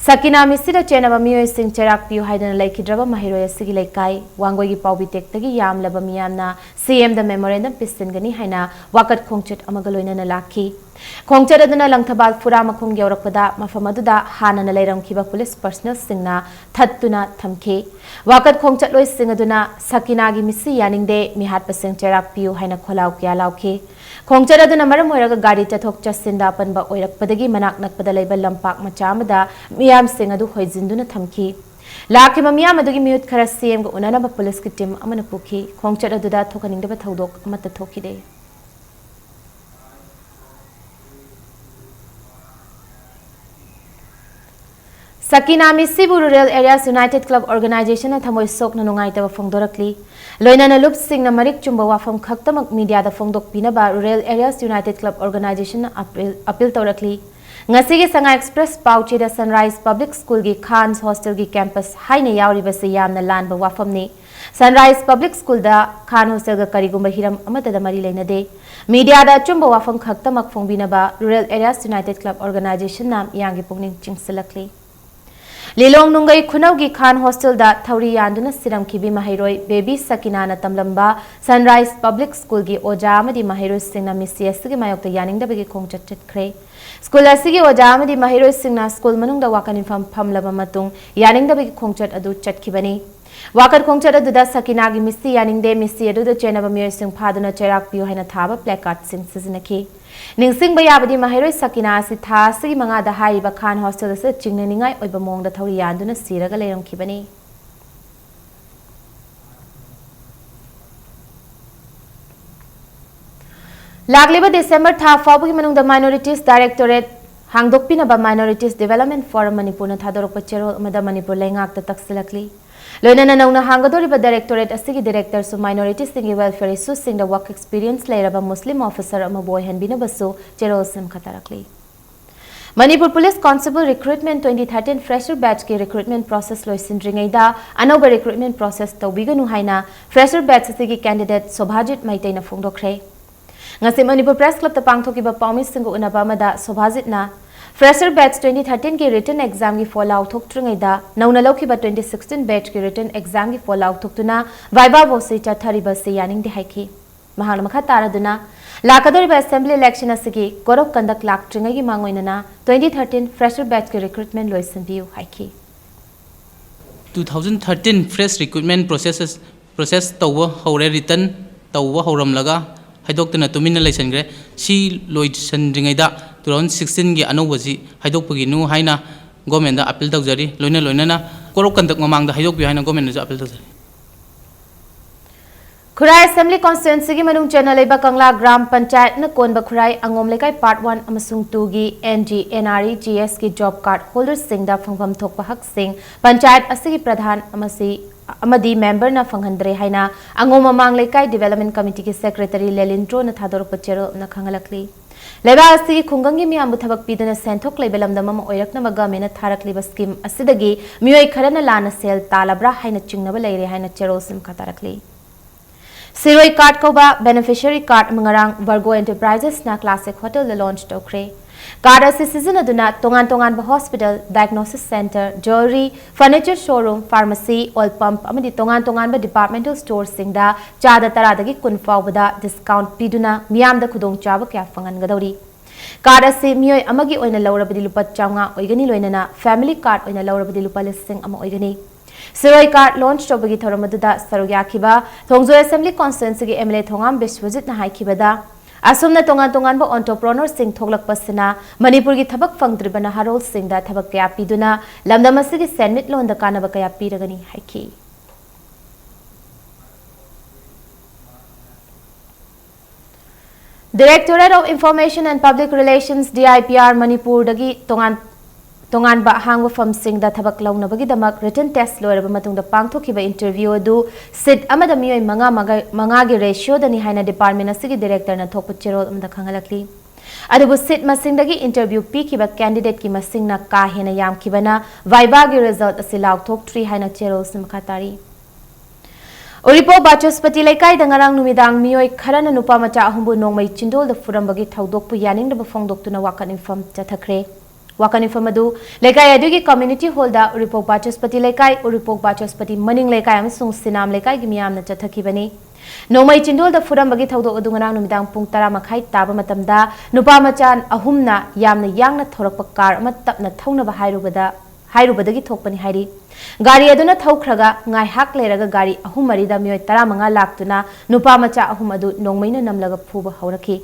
ꯁꯀꯤꯅꯥ ꯃꯤꯁꯤꯗ ꯆꯦꯟꯅꯕ ꯃꯤꯑꯣꯏꯁꯤꯡ ꯆꯩꯔꯥꯛ ꯄꯤꯌꯨ ꯍꯥꯏꯗꯨꯅ ꯂꯩꯈꯤꯗ꯭ꯔꯕ ꯃꯍꯩꯔꯣꯏ ꯑꯁꯤꯒꯤ ꯂꯩꯀꯥꯏ ꯋꯥꯡꯒꯣꯏꯒꯤ ꯄꯥꯎꯕꯤ ꯇꯦꯛꯇꯒꯤ ꯌꯥꯝꯂꯕ ꯃꯤꯌꯥꯝꯅ ꯁꯤꯑꯦꯝꯗ ꯃꯦꯃꯣꯔꯦꯟꯗꯝ ꯄꯤꯁꯤꯟꯒꯅꯤ ꯍꯥꯏꯅ ꯋꯥꯀꯠ ꯈꯣꯡꯆꯠ ꯑꯃꯒ ꯂꯣꯏꯅꯅ ꯂꯥꯛꯈꯤ꯫ ꯈꯣꯡꯆꯠ ꯑꯗꯨꯅ ꯂꯪꯊꯕꯥꯜ ꯐꯨꯔꯥꯃꯈꯣꯡ ꯌꯧꯔꯛꯄꯗ ꯃꯐꯝ ꯑꯗꯨꯗ ꯍꯥꯟꯅꯅ ꯂꯩꯔꯝꯈꯤꯕ ꯄꯨꯂꯤꯁ ꯄꯔꯁꯅꯦꯜꯁꯤꯡꯅ ꯊꯠꯇꯨꯅ ꯊꯝꯈꯤ꯫ ꯋꯥꯀꯠ ꯈꯣꯡꯆꯠꯂꯣꯏꯁꯤꯡ ꯑꯗꯨꯅ ꯁꯀꯤꯅꯥꯒꯤ ꯃꯤꯁꯤ ꯌꯥꯅꯤꯡꯗꯦ, ꯃꯤꯍꯥꯠꯄꯁꯤꯡ ꯆꯩꯔꯥꯛ ꯄꯤꯌꯨ ꯍꯥꯏꯅ ꯈꯣꯜꯂꯥꯎ ꯀꯌꯥ ꯂꯥꯎꯈꯤ꯫ ꯈꯣꯡꯆꯠ ꯑꯗꯨꯅ ꯃꯔꯝ ꯑꯣꯏꯔꯒ ꯒꯥꯔꯤ ꯆꯠꯊꯣꯛ ꯆꯠꯁꯤꯟꯗ ꯑꯄꯟꯕ ꯑꯣꯏꯔꯛꯄꯗꯒꯤ ꯃꯅꯥꯛ ꯅꯛꯄꯗ ꯂꯩꯕ ꯂꯝꯄꯥꯛ ꯃꯆꯥ ꯑꯃꯗ ꯃꯤꯌꯥꯝꯁꯤꯡ ꯑꯗꯨ ꯍꯣꯏꯖꯤꯟꯗꯨꯅ ꯊꯝꯈꯤ꯫ ꯂꯥꯛꯈꯤꯕ ꯃꯤꯌꯥꯝ ꯑꯗꯨꯒꯤ ꯃꯤꯍꯨꯠ ꯈꯔ ꯁꯤꯑꯦꯝꯒ ꯎꯅꯅꯕ ꯄꯨꯂꯤꯁꯀꯤ ꯇꯤꯝ ꯑꯃꯅ ꯄꯨꯈꯤ꯫ ꯈꯣꯡꯆꯠ ꯑꯗꯨꯗ ꯊꯣꯛꯍꯟꯅꯤꯡꯗꯕ ꯊꯧꯗꯣꯛ ꯑꯃꯠꯇ ꯊꯣꯛꯈꯤꯗꯦ꯫ ꯁꯀꯤꯅꯥ ꯃꯤꯁꯤꯕꯨ Rural Areas United Club Organizationꯅ ꯊꯃꯣꯏ ꯁꯣꯛꯅ ꯅꯨꯡꯉꯥꯏꯇꯕ ꯐꯣꯡꯗꯣꯔꯛꯂꯤ꯫ ꯂꯣꯏꯅꯅ ꯂꯨꯞꯁꯤꯡꯅ ꯃꯔꯤꯛ ꯆꯨꯝꯕ ꯋꯥꯐꯝ ꯈꯛꯇꯃꯛ ꯃꯤꯗꯤꯌꯥꯗ ꯐꯣꯡꯗꯣꯛꯄꯤꯅꯕ Rural Areas United Club Organizationꯅ ꯑꯄꯤꯜ, ꯑꯄꯤꯜ ꯇꯧꯔꯛꯂꯤ꯫ ꯉꯁꯤꯒꯤ ꯁꯉꯥꯏ ꯑꯦꯛꯁꯄ꯭ꯔꯦꯁ ꯄꯥꯎꯆꯦꯗ Sunrise Public Schoolꯒꯤ ꯈꯥꯟ ꯍꯣꯁꯇꯦꯜꯒꯤ ꯀꯦꯝꯄꯁ ꯍꯥꯏꯅ ꯌꯥꯎꯔꯤꯕꯁꯤ ꯌꯥꯝꯅ ꯂꯥꯟꯕ ꯋꯥꯐꯝꯅꯤ꯫ Sunrise Public Schoolꯗ ꯈꯥꯟ ꯍꯣꯁꯇꯦꯜꯒ ꯀꯔꯤꯒꯨꯝꯕ ꯍꯤꯔꯝ ꯑꯃꯠꯇꯗ ꯃꯔꯤ ꯂꯩꯅꯗꯦ꯫ ꯃꯤꯗꯤꯌꯥꯗ ꯑꯆꯨꯝꯕ ꯋꯥꯐꯝ ꯈꯛꯇꯃꯛ ꯐꯣꯡꯕꯤꯅꯕ Rural Areas United Club Organizationꯅ ꯃꯤꯌꯥꯝꯒꯤ ꯄꯨꯛꯅꯤꯡ ꯆꯤꯡꯁꯤꯜꯂꯛꯂꯤ꯫ ꯂꯤꯂꯣꯡ ꯅꯨꯡꯒꯩ ꯈꯨꯅꯧꯒꯤ ꯈꯥꯟ ꯍꯣꯁꯇꯦꯜꯗ ꯊꯧꯔꯤ ꯌꯥꯟꯗꯨꯅ ꯁꯤꯔꯝꯈꯤꯕꯤ ꯃꯍꯩꯔꯣꯏ ꯕꯦꯕꯤ ꯁꯀꯤꯅꯥꯅ ꯇꯝꯂꯝꯕ Sunrise Public Schoolꯒꯤ ꯑꯣꯖꯥ ꯑꯃꯗꯤ ꯃꯍꯩꯔꯣꯏꯁꯤꯡꯅ ꯃꯤꯁꯤ ꯑꯁꯤꯒꯤ ꯃꯥꯌꯣꯛꯇ ꯌꯥꯅꯤꯡꯗꯕꯒꯤ ꯈꯣꯡꯆꯠ ꯆꯠꯈ꯭ꯔꯦ꯫ ꯁ꯭ꯀꯨꯜ ꯑꯁꯤꯒꯤ ꯑꯣꯖꯥ ꯑꯃꯗꯤ ꯃꯍꯩꯔꯣꯏꯁꯤꯡꯅ ꯁ꯭ꯀꯨꯜ ꯃꯅꯨꯡꯗ ꯋꯥꯀꯠ ꯃꯤꯐꯝ ꯐꯝꯂꯕ ꯃꯇꯨꯡ ꯌꯥꯅꯤꯡꯗꯕꯒꯤ ꯈꯣꯡꯆꯠ ꯑꯗꯨ ꯆꯠꯈꯤꯕꯅꯤ꯫ ꯋꯥꯀꯠ ꯈꯣꯡꯆꯠ ꯑꯗꯨꯗ ꯁꯀꯤꯅꯥꯒꯤ ꯃꯤꯁꯤ ꯌꯥꯅꯤꯡꯗꯦ, ꯃꯤꯁꯤ ꯑꯗꯨꯗ ꯆꯦꯟꯅꯕ ꯃꯤꯑꯣꯏꯁꯤꯡ ꯐꯥꯗꯨꯅ ꯆꯩꯔꯥꯛ ꯄꯤꯌꯨ ꯍꯥꯏꯅ ꯊꯥꯕ placardꯁꯤꯡ ꯁꯤꯖꯤꯟꯅꯈꯤ꯫ ꯅꯤꯡꯁꯤꯡꯕ ꯌꯥꯕꯗꯤ, ꯃꯍꯩꯔꯣꯏ ꯁꯀꯤꯅꯥ ꯑꯁꯤ ꯊꯥ ꯑꯁꯤꯒꯤ ꯃꯉꯥꯗ ꯍꯥꯏꯔꯤꯕ ꯈꯥꯟ ꯍꯣꯁꯇꯦꯜ ꯑꯁꯤꯗ ꯆꯤꯡꯅꯅꯤꯡꯉꯥꯏ ꯑꯣꯏꯕ ꯃꯑꯣꯡꯗ ꯊꯧꯔꯤ ꯌꯥꯟꯗꯨꯅ ꯁꯤꯔꯒ ꯂꯩꯔꯝꯈꯤꯕꯅꯤ꯫ ꯂꯥꯛꯂꯤꯕ ꯗꯤꯁꯦꯝꯕꯔ ꯊꯥ ꯐꯥꯎꯕꯒꯤ ꯃꯅꯨꯡꯗ Minorities Directorate ꯍꯥꯡꯗꯣꯛꯄꯤꯅꯕ Minorities Development Forum ꯃꯅꯤꯄꯨꯔꯅ ꯊꯥꯗꯣꯔꯛꯄ ꯆꯦꯔꯣꯜ ꯑꯃꯗ ꯃꯅꯤꯄꯨꯔ ꯂꯩꯉꯥꯛꯇ ꯇꯛꯁꯤꯜꯂꯛꯂꯤ꯫ ꯂꯣꯏꯅꯅ ꯅꯧꯅ ꯍꯥꯡꯒꯗꯧꯔꯤꯕ directorateꯁꯤꯒꯤ directorꯁꯨ minoritiesꯁꯤꯡꯒꯤ welfare issueꯁꯤꯡꯗ work experience ꯂꯩꯔꯕ ꯃꯨꯁꯂꯤꯝ officer ꯑꯃꯕꯨ ꯑꯣꯏꯍꯟꯕꯤꯅꯕꯁꯨ ꯆꯦꯔꯣꯜ ꯁꯦꯝꯒꯠꯇꯔꯛꯂꯤ꯫ Manipur Police Constable Recruitment twenty thirteen fresher batchꯀꯤ recruitment process ꯂꯣꯏꯁꯤꯟꯗ꯭ꯔꯤꯉꯩꯗ ꯑꯅꯧꯕ recruitment process ꯇꯧꯕꯤꯒꯅꯨ ꯍꯥꯏꯅ fresher batch ꯑꯁꯤꯒꯤ candidate ꯁꯣꯚꯥꯖꯤꯠ ꯃꯩꯇꯩꯅ ꯐꯣꯡꯗꯣꯛꯈ꯭ꯔꯦ꯫ ꯉꯁꯤ ꯃꯅꯤꯄꯨꯔ Press Clubꯇ ꯄꯥꯡꯊꯣꯛꯈꯤꯕ ꯄꯥꯎꯃꯤꯁꯤꯡꯒ ꯎꯅꯕ ꯑꯃꯗ ꯁꯣꯚꯥꯖꯤꯠꯅ Fresher batch twenty thirteen ꯒꯤ written exam ꯒꯤ ꯐꯣꯂꯥꯎ ꯊꯣꯛꯇ꯭ꯔꯤꯉꯩꯗ ꯅꯧꯅ ꯂꯧꯈꯤꯕ twenty sixteen batch ꯀꯤ written exam ꯒꯤ ꯐꯣꯂꯥꯎ ꯊꯣꯛꯇꯨꯅ ꯚꯥꯏꯚꯥ ꯚꯣꯁꯤ ꯆꯠꯊꯔꯤꯕꯁꯤ ꯌꯥꯅꯤꯡꯗꯦ ꯍꯥꯏꯈꯤ꯫ ꯃꯍꯥꯛꯅ ꯃꯈꯥ ꯇꯥꯔꯗꯨꯅ ꯂꯥꯛꯀꯗꯧꯔꯤꯕ assembly election ꯑꯁꯤꯒꯤ code of conduct ꯂꯥꯛꯇ꯭ꯔꯤꯉꯩꯒꯤ ꯃꯥꯡꯑꯣꯏꯅꯅ twenty thirteen fresher batch ꯀꯤ recruitment ꯂꯣꯏꯁꯤꯟꯕꯤꯌꯨ ꯍꯥꯏꯈꯤ꯫ Two thousand thirteen fresh recruitment processes process ꯇꯧꯕ ꯍꯧꯔꯦ, written ꯇꯧꯕ ꯍꯧꯔꯝꯂꯒ ꯍꯥꯏꯗꯣꯛꯇꯅ ꯇꯨꯃꯤꯟꯅ ꯂꯩꯁꯟꯈ꯭ꯔꯦ꯫ ꯁꯤ ꯂꯣꯏꯁꯟꯗ꯭ꯔꯤꯉꯩꯗ two thousand sixteen ꯒꯤ ꯑꯅꯧꯕꯁꯤ ꯍꯥꯏꯗꯣꯛꯄꯤꯒꯅꯨ ꯍꯥꯏꯅ government ꯗ appeal ꯇꯧꯖꯔꯤ꯫ ꯂꯣꯏꯅ ꯂꯣꯏꯅꯅ code of conduct ꯃꯃꯥꯡꯗ ꯍꯥꯏꯗꯣꯛꯄꯤꯌꯨ ꯍꯥꯏꯅ government ꯗꯁꯨ appeal ꯇꯧꯖꯔꯤ꯫ ꯈꯨꯔꯥꯏ Assembly Constituency ꯒꯤ ꯃꯅꯨꯡ ꯆꯟꯅ ꯂꯩꯕ ꯀꯪꯂꯥ ꯒ꯭ꯔꯥꯝ ꯄꯟꯆꯥꯌꯠꯅ ꯀꯣꯟꯕ ꯈꯨꯔꯥꯏ ꯑꯉꯣꯝ ꯂꯩꯀꯥꯏ part one ꯑꯃꯁꯨꯡ two ꯒꯤ N G N R E G S ꯀꯤ job card holder ꯁꯤꯡꯗ ꯐꯪꯐꯝ ꯊꯣꯛꯄ ꯍꯛꯁꯤꯡ ꯄꯟꯆꯥꯌꯠ ꯑꯁꯤꯒꯤ ꯄ꯭ꯔꯙꯥꯟ ꯑꯃꯁꯤ ꯑꯃꯗꯤ member ꯅ ꯐꯪꯍꯟꯗ꯭ꯔꯦ ꯍꯥꯏꯅ ꯑꯉꯣꯝ ꯃꯃꯥꯡ ꯂꯩꯀꯥꯏ Development Committee ꯒꯤ secretary ꯂꯦꯂꯤꯟꯗ꯭ꯔꯣꯅ ꯊꯥꯗꯣꯔꯛꯄ ꯆꯦꯔꯣꯜ ꯑꯃꯅ ꯈꯪꯍꯜꯂꯛꯂꯤ꯫ ꯂꯩꯕꯥꯛ ꯑꯁꯤꯒꯤ ꯈꯨꯡꯒꯪꯒꯤ ꯃꯤꯌꯥꯝꯕꯨ ꯊꯕꯛ ꯄꯤꯗꯨꯅ ꯁꯦꯟꯊꯣꯛ ꯂꯩꯕ ꯂꯝꯗꯝ ꯑꯃ ꯑꯣꯏꯔꯛꯅꯕ government ꯅ ꯊꯥꯔꯛꯂꯤꯕ scheme ꯑꯁꯤꯗꯒꯤ ꯃꯤꯑꯣꯏ ꯈꯔꯅ ꯂꯥꯟꯅ ꯁꯦꯜ ꯇꯥꯜꯂꯕ꯭ꯔꯥ ꯍꯥꯏꯅ ꯆꯤꯡꯅꯕ ꯂꯩꯔꯦ ꯍꯥꯏꯅ ꯆꯦꯔꯣꯜꯁꯤꯡ ꯃꯈꯥ ꯇꯥꯔꯛꯂꯤ꯫ ꯁꯤꯔꯣꯏ card ꯀꯧꯕ beneficiary card ꯑꯃ ꯉꯔꯥꯡ Virgo Enterprises ꯅ Classic Hotel ꯗ launch ꯇꯧꯈ꯭ꯔꯦ꯫ Card ꯑꯁꯤ ꯁꯤꯖꯤꯟꯅꯗꯨꯅ ꯇꯣꯉꯥꯟ ꯇꯣꯉꯥꯟꯕ hospital, diagnosis center, jewellery, furniture showroom, pharmacy, oil pump ꯑꯃꯗꯤ ꯇꯣꯉꯥꯟ ꯇꯣꯉꯥꯟꯕ departmental store ꯁꯤꯡꯗ ꯆꯥꯗ ꯇꯔꯥꯗꯒꯤ ꯀꯨꯟ ꯐꯥꯎꯕꯗ discount ꯄꯤꯗꯨꯅ ꯃꯤꯌꯥꯝꯗ ꯈꯨꯗꯣꯡꯆꯥꯕ ꯀꯌꯥ ꯐꯪꯍꯟꯒꯗꯧꯔꯤ꯫ Card ꯑꯁꯤ ꯃꯤꯑꯣꯏ ꯑꯃꯒꯤ ꯑꯣꯏꯅ ꯂꯧꯔꯕꯗꯤ ꯂꯨꯄꯥ ꯆꯥꯝꯃꯉꯥ ꯑꯣꯏꯒꯅꯤ, ꯂꯣꯏꯅꯅ family card ꯑꯣꯏꯅ ꯂꯧꯔꯕꯗꯤ ꯂꯨꯄꯥ ꯂꯤꯁꯤꯡ ꯑꯃ ꯑꯣꯏꯒꯅꯤ꯫ ꯁꯤꯔꯣꯏ card launch ꯇꯧꯕꯒꯤ ꯊꯧꯔꯝ ꯑꯗꯨꯗ ꯁꯔꯨꯛ ꯌꯥꯈꯤꯕ ꯊꯣꯡꯖꯣꯏ Assembly Constituency ꯒꯤ M L A ꯊꯣꯉꯥꯝ ꯕꯤꯁ꯭ꯋꯖꯤꯠꯅ ꯍꯥꯏꯈꯤꯕꯗ, ꯑꯁꯨꯝꯅ ꯇꯣꯉꯥꯟ ꯇꯣꯉꯥꯟꯕ entrepreneur ꯁꯤꯡ ꯊꯣꯛꯂꯛꯄꯁꯤꯅ ꯃꯅꯤꯄꯨꯔꯒꯤ ꯊꯕꯛ ꯐꯪꯗ꯭ꯔꯤꯕ ꯅꯍꯥꯔꯣꯜꯁꯤꯡꯗ ꯊꯕꯛ ꯀꯌꯥ ꯄꯤꯗꯨꯅ ꯂꯝꯗꯝ ꯑꯁꯤꯒꯤ ꯁꯦꯟꯃꯤꯠꯂꯣꯟꯗ ꯀꯥꯟꯅꯕ ꯀꯌꯥ ꯄꯤꯔꯒꯅꯤ ꯍꯥꯏꯈꯤ꯫ Directorate of Information and Public Relations, D I P R, ꯃꯅꯤꯄꯨꯔꯗꯒꯤ ꯇꯣꯉꯥꯟ ꯇꯣꯉꯥꯟꯕ ꯑꯍꯥꯡꯕ ꯐꯝꯁꯤꯡꯗ ꯊꯕꯛ ꯂꯧꯅꯕꯒꯤꯗꯃꯛ written test ꯂꯣꯏꯔꯕ ꯃꯇꯨꯡꯗ ꯄꯥꯡꯊꯣꯛꯈꯤꯕ interview ꯑꯗꯨ seat ꯑꯃꯗ ꯃꯤꯑꯣꯏ ꯃꯉꯥ ꯃꯉꯥꯒꯤ ratio ꯗꯅꯤ ꯍꯥꯏꯅ department ꯑꯁꯤꯒꯤ director ꯅ ꯊꯣꯛꯄ ꯆꯦꯔꯣꯜ ꯑꯃꯗ ꯈꯪꯍꯜꯂꯛꯂꯤ꯫ ꯑꯗꯨꯕꯨ seat ꯃꯁꯤꯡꯗꯒꯤ interview ꯄꯤꯈꯤꯕ candidate ꯀꯤ ꯃꯁꯤꯡꯅ ꯀꯥ ꯍꯦꯟꯅ ꯌꯥꯝꯈꯤꯕꯅ viva ꯒꯤ result ꯑꯁꯤ ꯂꯥꯎꯊꯣꯛꯇ꯭ꯔꯤ ꯍꯥꯏꯅ ꯆꯦꯔꯣꯜꯁꯤꯅ ꯃꯈꯥ ꯇꯥꯔꯤ꯫ ꯎꯔꯤꯄꯣꯛ ꯕꯥꯆꯁꯄꯇꯤ ꯂꯩꯀꯥꯏꯗ ꯉꯔꯥꯡ ꯅꯨꯃꯤꯗꯥꯡ ꯃꯤꯑꯣꯏ ꯈꯔꯅ ꯅꯨꯄꯥ ꯃꯆꯥ ꯑꯍꯨꯝꯕꯨ ꯅꯣꯡꯃꯩ ꯆꯤꯟꯗꯣꯜꯗ ꯐꯨꯔꯝꯕꯒꯤ ꯊꯧꯗꯣꯛꯄꯨ ꯌꯥꯅꯤꯡꯗꯕ ꯐꯣꯡꯗꯣꯛꯇꯨꯅ ꯋꯥꯀꯠ ꯃꯤꯐꯝ ꯆꯠꯊꯈ꯭ꯔꯦ꯫ ꯋꯥꯀꯟ ꯃꯤꯐꯝ ꯑꯗꯨ ꯂꯩꯀꯥꯏ ꯑꯗꯨꯒꯤ ꯀꯝꯃ꯭ꯌꯨꯅꯤꯇꯤ ꯍꯣꯜꯗ ꯎꯔꯤꯄꯣꯛ ꯕꯥꯆꯁꯄꯇꯤ ꯂꯩꯀꯥꯏ, ꯎꯔꯤꯄꯣꯛ ꯕꯥꯆꯁꯄꯇꯤ ꯃꯅꯤꯡ ꯂꯩꯀꯥꯏ ꯑꯃꯁꯨꯡ ꯁꯤꯅꯥꯝ ꯂꯩꯀꯥꯏꯒꯤ ꯃꯤꯌꯥꯝꯅ ꯆꯠꯊꯈꯤꯕꯅꯤ꯫ ꯅꯣꯡꯃꯩ ꯆꯤꯟꯗꯣꯜꯗ ꯐꯨꯔꯝꯕꯒꯤ ꯊꯧꯗꯣꯛ ꯑꯗꯨ ꯉꯔꯥꯡ ꯅꯨꯃꯤꯗꯥꯡ ꯄꯨꯡ ꯇꯔꯥ ꯃꯈꯥꯏ ꯇꯥꯕ ꯃꯇꯝꯗ ꯅꯨꯄꯥ ꯃꯆꯥ ꯑꯍꯨꯝꯅ ꯌꯥꯝꯅ ꯌꯥꯡꯅ ꯊꯧꯔꯛꯄ ꯀꯥꯔ ꯑꯃ ꯇꯞꯅ ꯊꯧꯅꯕ ꯍꯥꯏꯔꯨꯕꯗ, ꯍꯥꯏꯔꯨꯕꯗꯒꯤ ꯊꯣꯛꯄꯅꯤ ꯍꯥꯏꯔꯤ꯫ ꯒꯥꯔꯤ ꯑꯗꯨꯅ ꯊꯧꯈ꯭ꯔꯒ ꯉꯥꯏꯍꯥꯛ ꯂꯩꯔꯒ ꯒꯥꯔꯤ ꯑꯍꯨꯝ ꯃꯔꯤꯗ ꯃꯤꯑꯣꯏ ꯇꯔꯥꯃꯉꯥ ꯂꯥꯛꯇꯨꯅ ꯅꯨꯄꯥ ꯃꯆꯥ ꯑꯍꯨꯝ ꯑꯗꯨ ꯅꯣꯡꯃꯩꯅ ꯅꯝꯂꯒ ꯐꯨꯕ ꯍꯧꯔꯛꯈꯤ꯫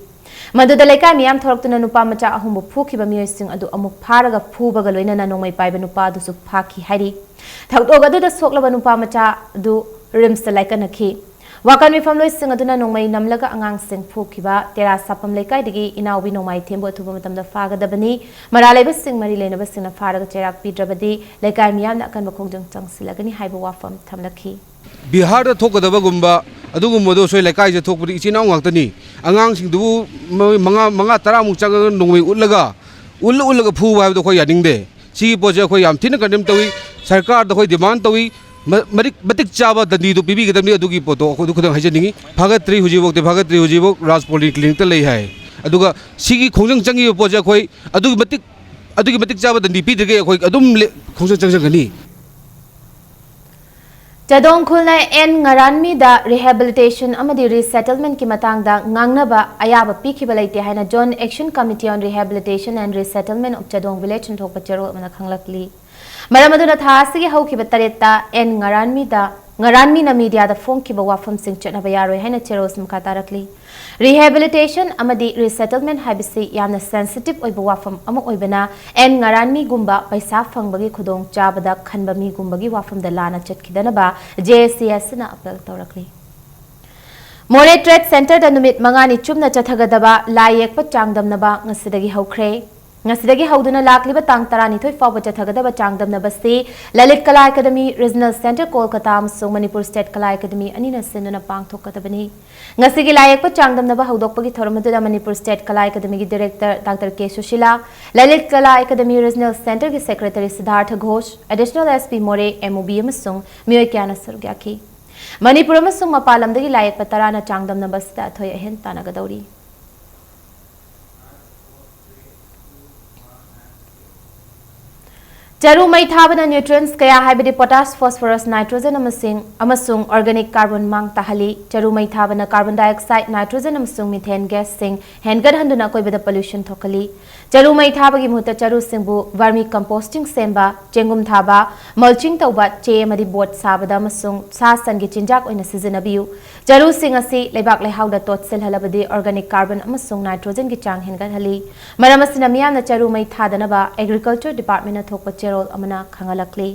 ꯃꯗꯨꯗ ꯂꯩꯀꯥꯏ ꯃꯤꯌꯥꯝ ꯊꯣꯔꯛꯇꯨꯅ ꯅꯨꯄꯥ ꯃꯆꯥ ꯑꯍꯨꯝꯕꯨ ꯐꯨꯈꯤꯕ ꯃꯤꯑꯣꯏꯁꯤꯡ ꯑꯗꯨ ꯑꯃꯨꯛ ꯐꯥꯔꯒ ꯐꯨꯕꯒ ꯂꯣꯏꯅꯅ ꯅꯣꯡꯃꯩ ꯄꯥꯏꯕ ꯅꯨꯄꯥ ꯑꯗꯨꯁꯨ ꯐꯥꯈꯤ ꯍꯥꯏꯔꯤ꯫ ꯊꯧꯗꯣꯛ ꯑꯗꯨꯗ ꯁꯣꯛꯂꯕ ꯅꯨꯄꯥ ꯃꯆꯥ ꯑꯗꯨ ꯔꯤꯝꯁꯇ ꯂꯥꯏꯀꯠꯅꯈꯤ꯫ ꯋꯥꯀꯟ ꯃꯤꯐꯝꯂꯣꯏꯁꯤꯡ ꯑꯗꯨꯅ ꯅꯣꯡꯃꯩ ꯅꯝꯂꯒ ꯑꯉꯥꯡꯁꯤꯡ ꯐꯨꯈꯤꯕ ꯇꯦꯔꯥ ꯁꯥꯐꯝ ꯂꯩꯀꯥꯏꯗꯒꯤ ꯏꯅꯥꯎꯕꯤ ꯅꯣꯡꯃꯥꯏꯊꯦꯝꯕꯨ ꯑꯊꯨꯕ ꯃꯇꯝꯗ ꯐꯥꯒꯗꯕꯅꯤ꯫ ꯃꯔꯥ ꯂꯩꯕꯁꯤꯡ ꯃꯔꯤ ꯂꯩꯅꯕꯁꯤꯡꯅ ꯐꯥꯔꯒ ꯆꯩꯔꯥꯛ ꯄꯤꯗ꯭ꯔꯕꯗꯤ ꯂꯩꯀꯥꯏ ꯃꯤꯌꯥꯝꯅ ꯑꯀꯟꯕ ꯈꯣꯡꯖꯪ ꯆꯪꯁꯤꯜꯂꯒꯅꯤ ꯍꯥꯏꯕ ꯋꯥꯐꯝ ꯊꯝꯂꯛꯈꯤ꯫ ꯕꯤꯍꯥꯔꯗ ꯊꯣꯛꯀꯗꯕꯒꯨꯝꯕ ꯑꯗꯨꯒꯨꯝꯕꯗꯣ ꯁꯣꯏ ꯂꯩꯀꯥꯏꯁꯤꯗ ꯊꯣꯛꯄꯗꯤ ꯏꯆꯤꯟ ꯏꯅꯥꯎ ꯉꯥꯛꯇꯅꯤ꯫ ꯑꯉꯥꯡꯁꯤꯡꯗꯨꯕꯨ ꯃꯣꯏ ꯃꯉꯥ, ꯃꯉꯥ ꯇꯔꯥꯃꯨꯛ ꯆꯪꯉꯒ ꯅꯣꯡꯃꯩ ꯎꯠꯂꯒ, ꯎꯠꯂ ꯎꯠꯂꯒ ꯐꯨꯕ ꯍꯥꯏꯕꯗꯣ ꯑꯩꯈꯣꯏ ꯌꯥꯅꯤꯡꯗꯦ꯫ ꯁꯤꯒꯤ ꯄꯣꯠꯁꯦ ꯑꯩꯈꯣꯏ ꯌꯥꯝ ꯊꯤꯅ ꯀꯟꯗꯦꯝ ꯇꯧꯏ꯫ ꯁꯔꯀꯥꯔꯗ ꯑꯩꯈꯣꯏ ꯗꯤꯃꯥꯟ ꯇꯧꯏ꯫ ꯃ-, ꯃꯔꯤꯛ-, ꯃꯇꯤꯛ ꯆꯥꯕ ꯗꯟꯗꯤꯗꯨ ꯄꯤꯕꯤꯒꯗꯕꯅꯤ꯫ ꯑꯗꯨꯒꯤ ꯄꯣꯠꯇꯣ ꯑꯩꯈꯣꯏ ꯑꯗꯨ ꯈꯛꯇꯪ ꯍꯥꯏꯖꯅꯤꯡꯉꯤ꯫ ꯐꯥꯒꯠꯇ꯭ꯔꯤ, ꯍꯧꯖꯤꯛꯐꯥꯎꯗꯤ ꯐꯥꯒꯠꯇ꯭ꯔꯤ꯫ ꯍꯧꯖꯤꯛꯐꯥꯎ ꯔꯥꯖ ꯄꯣꯂꯤ ꯀ꯭ꯂꯤꯅꯤꯛꯇ ꯂꯩ ꯍꯥꯏ꯫ ꯑꯗꯨꯒ ꯁꯤꯒꯤ ꯈꯣꯡꯖꯪ ꯆꯪꯉꯤꯕ ꯄꯣꯠꯁꯦ ꯑꯩꯈꯣꯏ ꯑꯗꯨꯒꯤ ꯃꯇꯤꯛ, ꯑꯗꯨꯒꯤ ꯃꯇꯤꯛ ꯆꯥꯕ ꯗꯟꯗꯤ ꯄꯤꯗ꯭ꯔꯤꯈꯩ ꯑꯩꯈꯣꯏ ꯑꯗꯨꯝ ꯂꯦ-, ꯈꯣꯡꯖꯪ ꯆꯪꯖꯒꯅꯤ꯫ ꯆꯥꯗꯣꯡ ꯈꯨꯜꯅ ꯑꯦꯟ ꯉꯔꯥꯟꯃꯤꯗ rehabilitation ꯑꯃꯗꯤ resettlementꯀꯤ ꯃꯇꯥꯡꯗ ꯉꯥꯡꯅꯕ ꯑꯌꯥꯕ ꯄꯤꯈꯤꯕ ꯂꯩꯇꯦ ꯍꯥꯏꯅ Joint Action Committee on Rehabilitation and Resettlement of Chadong Village ꯁꯟꯗꯣꯛꯄ ꯆꯦꯔꯣꯜ ꯑꯃꯅ ꯈꯪꯂꯛꯂꯤ꯫ ꯃꯔꯝ ꯑꯗꯨꯅ ꯊꯥ ꯑꯁꯤꯒꯤ ꯍꯧꯈꯤꯕ ꯇꯔꯦꯠꯇ ꯑꯦꯟ ꯉꯔꯥꯟꯃꯤꯗ, ꯉꯔꯥꯟꯃꯤꯅ ꯃꯤꯗꯤꯌꯥꯗ ꯐꯣꯡꯈꯤꯕ ꯋꯥꯐꯝꯁꯤꯡ ꯆꯠꯅꯕ ꯌꯥꯔꯣꯏ ꯍꯥꯏꯅ ꯆꯦꯔꯣꯜꯁꯤ ꯃꯈꯥ ꯇꯥꯔꯛꯂꯤ꯫ Rehabilitation ꯑꯃꯗꯤ resettlement ꯍꯥꯏꯕꯁꯤ ꯌꯥꯝꯅ sensitive ꯑꯣꯏꯕ ꯋꯥꯐꯝ ꯑꯃ ꯑꯣꯏꯕꯅ, ꯑꯦꯟ ꯉꯔꯥꯟꯃꯤꯒꯨꯝꯕ ꯄꯩꯁꯥ ꯐꯪꯕꯒꯤ ꯈꯨꯗꯣꯡꯆꯥꯕꯗ ꯈꯟꯕ ꯃꯤꯒꯨꯝꯕꯒꯤ ꯋꯥꯐꯝꯗ ꯂꯥꯟꯅ ꯆꯠꯈꯤꯗꯅꯕ JACSꯅ appeal ꯇꯧꯔꯛꯂꯤ꯫ ꯃꯣꯔꯦ Trade Centreꯗ ꯅꯨꯃꯤꯠ ꯃꯉꯥꯅꯤ ꯆꯨꯞꯅ ꯆꯠꯊꯒꯗꯕ ꯂꯥꯏ ꯌꯦꯛꯄ ꯆꯥꯡꯗꯝꯅꯕ ꯉꯁꯤꯗꯒꯤ ꯍꯧꯈ꯭ꯔꯦ꯫ ꯉꯁꯤꯗꯒꯤ ꯍꯧꯗꯨꯅ ꯂꯥꯛꯂꯤꯕ ꯇꯥꯡ ꯇꯔꯥꯅꯤꯊꯣꯏ ꯐꯥꯎꯕ ꯆꯠꯊꯒꯗꯕ ꯆꯥꯡꯗꯝꯅꯕ ꯑꯁꯤ ꯂꯂꯤꯠ ꯀꯂꯥ ꯑꯦꯀꯥꯗꯃꯤ Regional Centre ꯀꯣꯜꯀꯇꯥ ꯑꯃꯁꯨꯡ ꯃꯅꯤꯄꯨꯔ State ꯀꯂꯥ ꯑꯦꯀꯥꯗꯃꯤ ꯑꯅꯤꯅ ꯁꯤꯟꯗꯨꯅ ꯄꯥꯡꯊꯣꯛꯀꯗꯕꯅꯤ꯫ ꯉꯁꯤꯒꯤ ꯂꯥꯏ ꯌꯦꯛꯄ ꯆꯥꯡꯗꯝꯅꯕ ꯍꯧꯗꯣꯛꯄꯒꯤ ꯊꯧꯔꯝ ꯑꯗꯨꯗ ꯃꯅꯤꯄꯨꯔ State ꯀꯂꯥ ꯑꯦꯀꯥꯗꯃꯤꯒꯤ Director Doctor K Sushila, Lalit ꯀꯂꯥ academy Regional Centreꯒꯤ Secretary ꯁꯤꯗꯥꯔꯊ Ghosh, Additional SP ꯃꯣꯔꯦ MOB ꯑꯃꯁꯨꯡ ꯃꯤꯑꯣꯏ ꯀꯌꯥꯅ ꯁꯔꯨꯛ ꯌꯥꯈꯤ꯫ ꯃꯅꯤꯄꯨꯔ ꯑꯃꯁꯨꯡ ꯃꯄꯥꯟ ꯂꯝꯗꯒꯤ ꯂꯥꯏ ꯌꯦꯛꯄ ꯇꯔꯥꯅ ꯆꯥꯡꯗꯝꯅꯕ ꯑꯁꯤꯗ ꯑꯊꯣꯏ ꯑꯍꯦꯟ ꯇꯥꯟꯅꯒꯗꯧꯔꯤ꯫ ꯆꯔꯨ ꯃꯩ ꯊꯥꯕꯅ nutrients ꯀꯌꯥ ꯍꯥꯏꯕꯗꯤ potash, phosphorus, nitrogen ꯑꯃꯁꯨꯡ, ꯑꯃꯁꯨꯡ organic carbon ꯃꯥꯡ ꯇꯥꯍꯜꯂꯤ꯫ ꯆꯔꯨ ꯃꯩ ꯊꯥꯕꯅ carbon dioxide, nitrogen ꯑꯃꯁꯨꯡ methane gasꯁꯤꯡ ꯍꯦꯟꯒꯠꯍꯟꯗꯨꯅ ꯑꯀꯣꯏꯕꯗ pollution ꯊꯣꯛꯍꯜꯂꯤ꯫ ꯆꯔꯨ ꯃꯩ ꯊꯥꯕꯒꯤ ꯃꯍꯨꯠꯇ ꯆꯔꯨꯁꯤꯡꯕꯨ vermicomposting ꯁꯦꯝꯕ, ꯆꯦꯡꯒꯨꯝ ꯊꯥꯕ, mulching ꯇꯧꯕ, ꯆꯦ ꯑꯃꯗꯤ ꯕꯣꯠ ꯁꯥꯕꯗ ꯑꯃꯁꯨꯡ ꯁꯥ ꯁꯟꯒꯤ ꯆꯤꯟꯖꯥꯛ ꯑꯣꯏꯅ ꯁꯤꯖꯤꯟꯅꯕꯤꯌꯨ꯫ ꯆꯔꯨꯁꯤꯡ ꯑꯁꯤ ꯂꯩꯕꯥꯛ ꯂꯩꯍꯥꯎꯗ ꯇꯣꯠꯁꯤꯜꯍꯜꯂꯕꯗꯤ organic carbon ꯑꯃꯁꯨꯡ nitrogenꯒꯤ ꯆꯥꯡ ꯍꯦꯟꯒꯠꯍꯜꯂꯤ꯫ ꯃꯔꯝ ꯑꯁꯤꯅ ꯃꯤꯌꯥꯝꯅ ꯆꯔꯨ ꯃꯩ ꯊꯥꯗꯅꯕ Agriculture Departmentꯅ ꯊꯣꯛꯄ ꯆꯦꯔꯣꯜ ꯑꯃꯅ ꯈꯪꯍꯜꯂꯛꯂꯤ꯫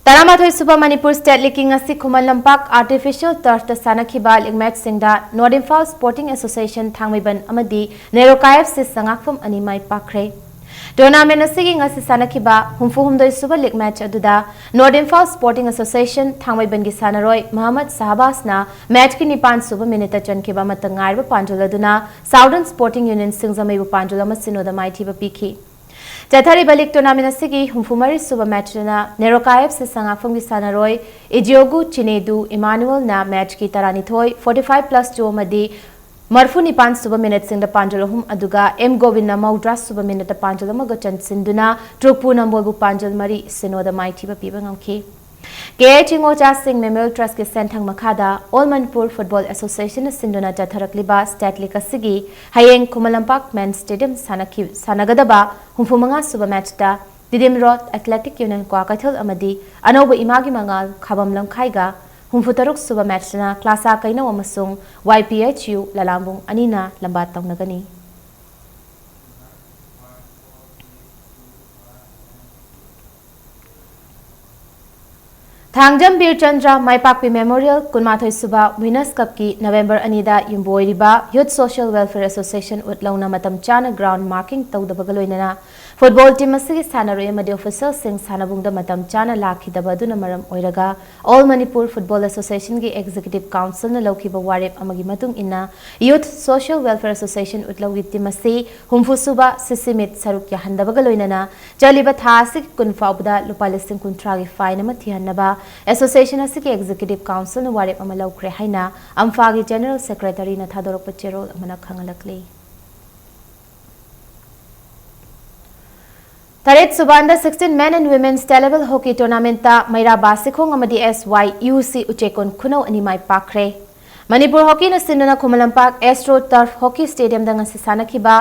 ꯇꯔꯥꯃꯥꯊꯣꯏ ꯁꯨꯕ ꯃꯅꯤꯄꯨꯔ State League ꯉꯁꯤ ꯈꯨꯃꯟ ꯂꯝꯄꯥꯛ artificial turfꯇ ꯁꯥꯟꯅꯈꯤꯕ league matchꯁꯤꯡꯗ North Imphal Sporting Association ꯊꯥꯡꯃꯩꯕꯟ ꯑꯃꯗꯤ ꯅꯦꯔꯣꯀꯥ F C ꯁꯉꯥꯛꯐꯝ ꯑꯅꯤ ꯃꯥꯏ ꯄꯥꯛꯈ꯭ꯔꯦ꯫ Tournament ꯑꯁꯤꯒꯤ ꯉꯁꯤ ꯁꯥꯟꯅꯈꯤꯕ ꯍꯨꯝꯐꯨ ꯍꯨꯝꯗꯣꯏ ꯁꯨꯕ league match ꯑꯗꯨꯗ North Imphal Sporting Association ꯊꯥꯡꯃꯩꯕꯟꯒꯤ ꯁꯥꯟꯅꯔꯣꯏ ꯃꯍꯃꯗ ꯁꯍꯕꯥꯖꯅ matchꯀꯤ ꯅꯤꯄꯥꯟ ꯁꯨꯕ minuteꯇ ꯆꯟꯈꯤꯕ ꯑꯃꯠꯇ ꯉꯥꯏꯔꯕ ꯄꯥꯟꯖꯜ ꯑꯗꯨꯅ Southern Sporting Union ꯁꯤꯡꯖꯃꯩꯕꯨ ꯄꯥꯟꯖꯜ ꯑꯃ ꯁꯤꯅꯣꯗ ꯃꯥꯏꯊꯤꯕ ꯄꯤꯈꯤ꯫ ꯆꯠꯊꯔꯤꯕ league tournament ꯑꯁꯤꯒꯤ ꯍꯨꯝꯐꯨ ꯃꯔꯤ ꯁꯨꯕ matchꯇꯅ ꯅꯦꯔꯣꯀꯥ F C ꯁꯉꯥꯛꯐꯝꯒꯤ ꯁꯥꯟꯅꯔꯣꯏ ꯏꯖꯤꯌꯣꯒꯨ ꯆꯤꯅꯦꯗꯨ ꯏꯃꯥꯅꯨꯑꯦꯜꯅ matchꯀꯤ ꯇꯔꯥꯅꯤꯊꯣꯏ, forty five plus two ꯑꯃꯗꯤ ꯃꯔꯐꯨ ꯅꯤꯄꯥꯟ ꯁꯨꯕ minuteꯁꯤꯡꯗ ꯄꯥꯟꯖꯜ ꯑꯍꯨꯝ, ꯑꯗꯨꯒ ꯑꯦꯝ ꯒꯣꯕꯤꯟꯅ ꯃꯧꯗ꯭ꯔꯥ ꯁꯨꯕ minuteꯇ ꯄꯥꯟꯖꯜ ꯑꯃꯒ ꯆꯟꯁꯤꯟꯗꯨꯅ ꯇ꯭ꯔꯨꯛꯄꯨ ꯅꯝꯕꯣꯜꯕꯨ ꯄꯥꯟꯖꯜ ꯃꯔꯤ ꯁꯤꯅꯣꯗ ꯃꯥꯏꯊꯤꯕ ꯄꯤꯕ ꯉꯝꯈꯤ꯫ K H ꯏꯉꯣꯆꯥꯁꯤꯡ Memorial Trustꯀꯤ ꯁꯦꯟꯊꯪ ꯃꯈꯥꯗ All Manipur Football Associationꯅ ꯁꯤꯟꯗꯨꯅ ꯆꯠꯊꯔꯛꯂꯤꯕ State League ꯑꯁꯤꯒꯤ ꯍꯌꯦꯡ ꯈꯨꯃꯟ ꯂꯝꯄꯥꯛ Men's Stadium ꯁꯥꯟꯅꯈꯤ-, ꯁꯥꯟꯅꯒꯗꯕ ꯍꯨꯝꯐꯨ ꯃꯉꯥ ꯁꯨꯕ matchꯇ Tiddim Road Athletic Union Kwakeithel ꯑꯃꯗꯤ ꯑꯅꯧꯕ ꯏꯃꯥꯒꯤ ꯃꯉꯥꯜ ꯈꯥꯕꯝ ꯂꯝꯈꯥꯏꯒ, ꯍꯨꯝꯐꯨ ꯇꯔꯨꯛ ꯁꯨꯕ matchꯇꯅ ꯀ꯭ꯂꯥꯁꯥ ꯀꯩꯅꯧ ꯑꯃꯁꯨꯡ Y P H U ꯂꯂꯥꯝꯕꯨꯡ ꯑꯅꯤꯅ ꯂꯝꯕꯥ ꯇꯧꯅꯒꯅꯤ꯫ ꯊꯥꯡꯖꯝ ꯕꯤꯔ ꯆꯟꯗ꯭ꯔ ꯃꯥꯏꯄꯥꯛꯄꯤ Memorial ꯀꯨꯟꯃꯥꯊꯣꯏ ꯁꯨꯕ Winners Cupꯀꯤ November ꯑꯅꯤꯗ ꯌꯨꯝꯕ ꯑꯣꯏꯔꯤꯕ Youth Social Welfare Association ꯎꯠꯂꯧꯅ ꯃꯇꯝ ꯆꯥꯅ ground marking ꯇꯧꯗꯕꯒ ꯂꯣꯏꯅꯅ football team ꯑꯁꯤꯒꯤ ꯁꯥꯟꯅꯔꯣꯏ ꯑꯃꯗꯤ officialꯁꯤꯡ ꯁꯥꯟꯅꯕꯨꯡꯗ ꯃꯇꯝ ꯆꯥꯅ ꯂꯥꯛꯈꯤꯗꯕ ꯑꯗꯨꯅ ꯃꯔꯝ ꯑꯣꯏꯔꯒ All Manipur Football Associationꯒꯤ Executive Councilꯅ ꯂꯧꯈꯤꯕ ꯋꯥꯔꯦꯞ ꯑꯃꯒꯤ ꯃꯇꯨꯡ ꯏꯟꯅ Youth Social Welfare Association ꯎꯠꯂꯧꯒꯤ team ꯑꯁꯤ ꯍꯨꯝꯐꯨ ꯁꯨꯕ CC Meet ꯁꯔꯨꯛ ꯌꯥꯍꯟꯗꯕꯒ ꯂꯣꯏꯅꯅ ꯆꯠꯂꯤꯕ ꯊꯥ ꯑꯁꯤꯒꯤ ꯀꯨꯟ ꯐꯥꯎꯕꯗ ꯂꯨꯄꯥ ꯂꯤꯁꯤꯡ ꯀꯨꯟꯊ꯭ꯔꯥꯒꯤ fine ꯑꯃ ꯊꯤꯍꯟꯅꯕ association ꯑꯁꯤꯒꯤ Executive Councilꯅ ꯋꯥꯔꯦꯞ ꯑꯃ ꯂꯧꯈ꯭ꯔꯦ ꯍꯥꯏꯅ ꯑꯝꯐꯥꯒꯤ General Secretaryꯅ ꯊꯥꯗꯣꯔꯛꯄ ꯆꯦꯔꯣꯜ ꯑꯃꯅ ꯈꯪꯍꯜꯂꯛꯂꯤ꯫ ꯇꯔꯦꯠ ꯁꯨꯕ Under sixteen Men and Women's Table Hockey Tournamentꯇ ꯃꯩꯔꯥ ꯕꯥꯁꯤꯈꯣꯡ ꯑꯃꯗꯤ S Y U C ꯎꯆꯦꯛꯀꯣꯟ ꯈꯨꯅꯧ ꯑꯅꯤ ꯃꯥꯏ ꯄꯥꯛꯈ꯭ꯔꯦ꯫ ꯃꯅꯤꯄꯨꯔ ꯍꯣꯀꯤꯅ ꯁꯤꯟꯗꯨꯅ Khuman Lampak Astro Turf Hockey Stadiumꯗ ꯉꯁꯤ ꯁꯥꯟꯅꯈꯤꯕ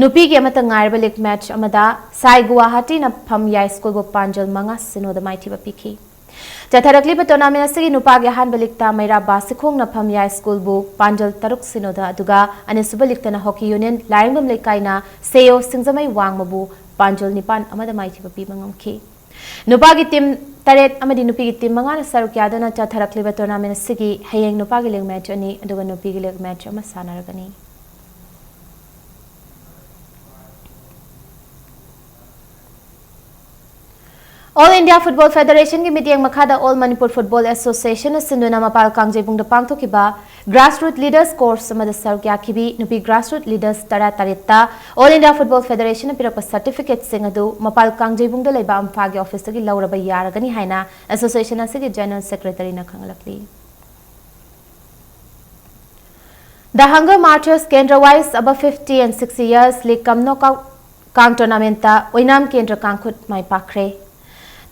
ꯅꯨꯄꯤꯒꯤ ꯑꯃꯠꯇ ꯉꯥꯏꯔꯕ ꯂꯤꯒ ꯃꯦꯆ ꯑꯃꯗ ꯁꯥꯏ ꯒꯨꯋꯥꯍꯥꯇꯤꯅ ꯐꯝ ꯌꯥꯏ ꯁ꯭ꯀꯨꯜꯕꯨ ꯄꯥꯟꯖꯜ ꯃꯉꯥ ꯁꯤꯅꯣꯗ ꯃꯥꯏꯊꯤꯕ ꯄꯤꯈꯤ꯫ ꯆꯠꯊꯔꯛꯂꯤꯕ ꯇꯣꯔꯅꯥꯃꯦꯟ ꯑꯁꯤꯒꯤ ꯅꯨꯄꯥꯒꯤ ꯑꯍꯥꯟꯕ ꯂꯤꯛꯇ ꯃꯩꯔꯥ ꯕꯥꯁꯤꯈꯣꯡꯅ ꯐꯝ ꯌꯥꯏ ꯁ꯭ꯀꯨꯜꯕꯨ ꯄꯥꯟꯖꯜ ꯇꯔꯨꯛ ꯁꯤꯅꯣꯗ, ꯑꯗꯨꯒ ꯑꯅꯤꯁꯨꯕ ꯂꯤꯛꯇꯅ ꯍꯣꯀꯤ ꯌꯨꯅꯤꯌꯟ ꯂꯥꯏꯔꯦꯝꯕꯝ ꯂꯩꯀꯥꯏꯅ ꯁꯦꯌꯣ ꯁꯤꯡꯖꯃꯩ ꯋꯥꯡꯃꯕꯨ ꯄꯥꯟꯖꯜ ꯅꯤꯄꯥꯟ ꯑꯃꯗ ꯃꯥꯏꯊꯤꯕ ꯄꯤꯕ ꯉꯝꯈꯤ꯫ ꯅꯨꯄꯥꯒꯤ ꯇꯤꯝ ꯇꯔꯦꯠ ꯑꯃꯗꯤ ꯅꯨꯄꯤꯒꯤ ꯇꯤꯝ ꯃꯉꯥꯅ ꯁꯔꯨꯛ ꯌꯥꯗꯨꯅ ꯆꯠꯊꯔꯛꯂꯤꯕ ꯇꯣꯔꯅꯥꯃꯦꯟ ꯑꯁꯤꯒꯤ ꯍꯌꯦꯡ ꯅꯨꯄꯥꯒꯤ ꯂꯤꯛ ꯃꯦꯆ ꯑꯅꯤ ꯑꯗꯨꯒ ꯅꯨꯄꯤꯒꯤ ꯂꯤꯛ ꯃꯦꯆ ꯑꯃ ꯁꯥꯟꯅꯔꯒꯅꯤ꯫ All India Football Federationꯒꯤ ꯃꯤꯠꯌꯦꯡ ꯃꯈꯥꯗ All Manipur Football Associationꯅ ꯁꯤꯟꯗꯨꯅ ꯃꯄꯥꯜ ꯀꯥꯡꯖꯩꯕꯨꯡꯗ ꯄꯥꯡꯊꯣꯛꯈꯤꯕ Grassroot Leaders Course ꯑꯃꯗ ꯁꯔꯨꯛ ꯌꯥꯈꯤꯕꯤ ꯅꯨꯄꯤ Grassroot Leaders ꯇꯔꯥ ꯇꯔꯦꯠꯇ All India Football Federationꯅ ꯄꯤꯔꯛꯄ ꯁꯔꯇꯤꯐꯤꯀꯦꯠꯁꯤꯡ ꯑꯗꯨ ꯃꯄꯥꯜ ꯀꯥꯡꯖꯩꯕꯨꯡꯗ ꯂꯩꯕ ꯑꯝꯐꯥꯒꯤ ꯑꯣꯐꯤꯁꯇꯒꯤ ꯂꯧꯔꯕ ꯌꯥꯔꯒꯅꯤ ꯍꯥꯏꯅ Association ꯑꯁꯤꯒꯤ General Secretaryꯅ ꯈꯪꯍꯜꯂꯛꯂꯤ꯫ The Hunger Martyrs Kendra Wise Above fifty and sixty Years League cum Knockout Kang Tournamentꯇ ꯑꯣꯏꯅꯥꯝ ꯀꯦꯟꯗ꯭ꯔ ꯀꯥꯡꯈꯨꯠ ꯃꯥꯏ ꯄꯥꯛꯈ꯭ꯔꯦ꯫